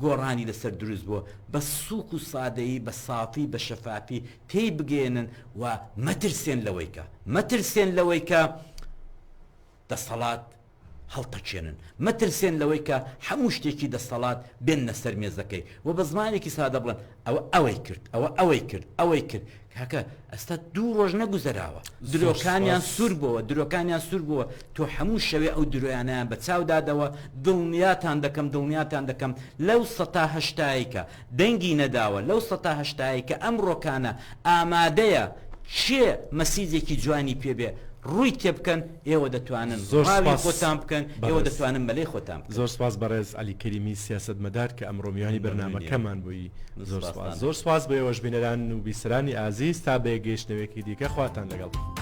گۆڕانی لەسەر دروست بووە بە سووک و سادەیی، بە سافی، بە شەفافی تێی بگەیەنن و مەترسێن لەوەی کە مەترسێن لەوەی کە دەسەڵات هەڵتەکێنن، مەترسێن لەوەی کە هەموو شتێکی دەسەڵات بێننە سەر مێزەکەی و بە زمانێکی سادە بڵێن ئەوە ئەوەی کرد، ئەوە ئەوەی کرد، ئەوەی کرد. کاکە ئەستا دوو ڕۆژ نەگوزەراوە درۆکانیان سوور بۆوە، درۆکانیان سوور بۆوە، تۆ هەموو شەوێ ئەو درۆیانەیان بە چاو دادەوە، دڵنیاتان دەکەم، دڵنیاتان دەکەم لەو سەتا هەشتایەی کە دەنگی نەداوە، لەو سەتا هەشتایەی کە ئەمڕۆکانە ئامادەیە کێ مەسیجێکی جوانی پێ بێ ڕووی تێبکەن ئێوە دەتوانن زۆر ڕاوی سپاس خۆتان بکەن ئێوە بەڕێز. دەتوانن مەلەی خۆتان بکەن. زۆر سپاس بەڕێز عەلی کەریمی سیاسەتمەدار کە ئەمڕۆ میوانی مەمنونیم. بەرنامەکەمان بووی من زۆر سپاس سپاستان زۆر دەکەم. سپاس بۆ ئێوەش بینەران و بیسەرانی ئازیز تا بەیەک گەیشتنەوەیەکی دیکە خواتان لەگەڵ.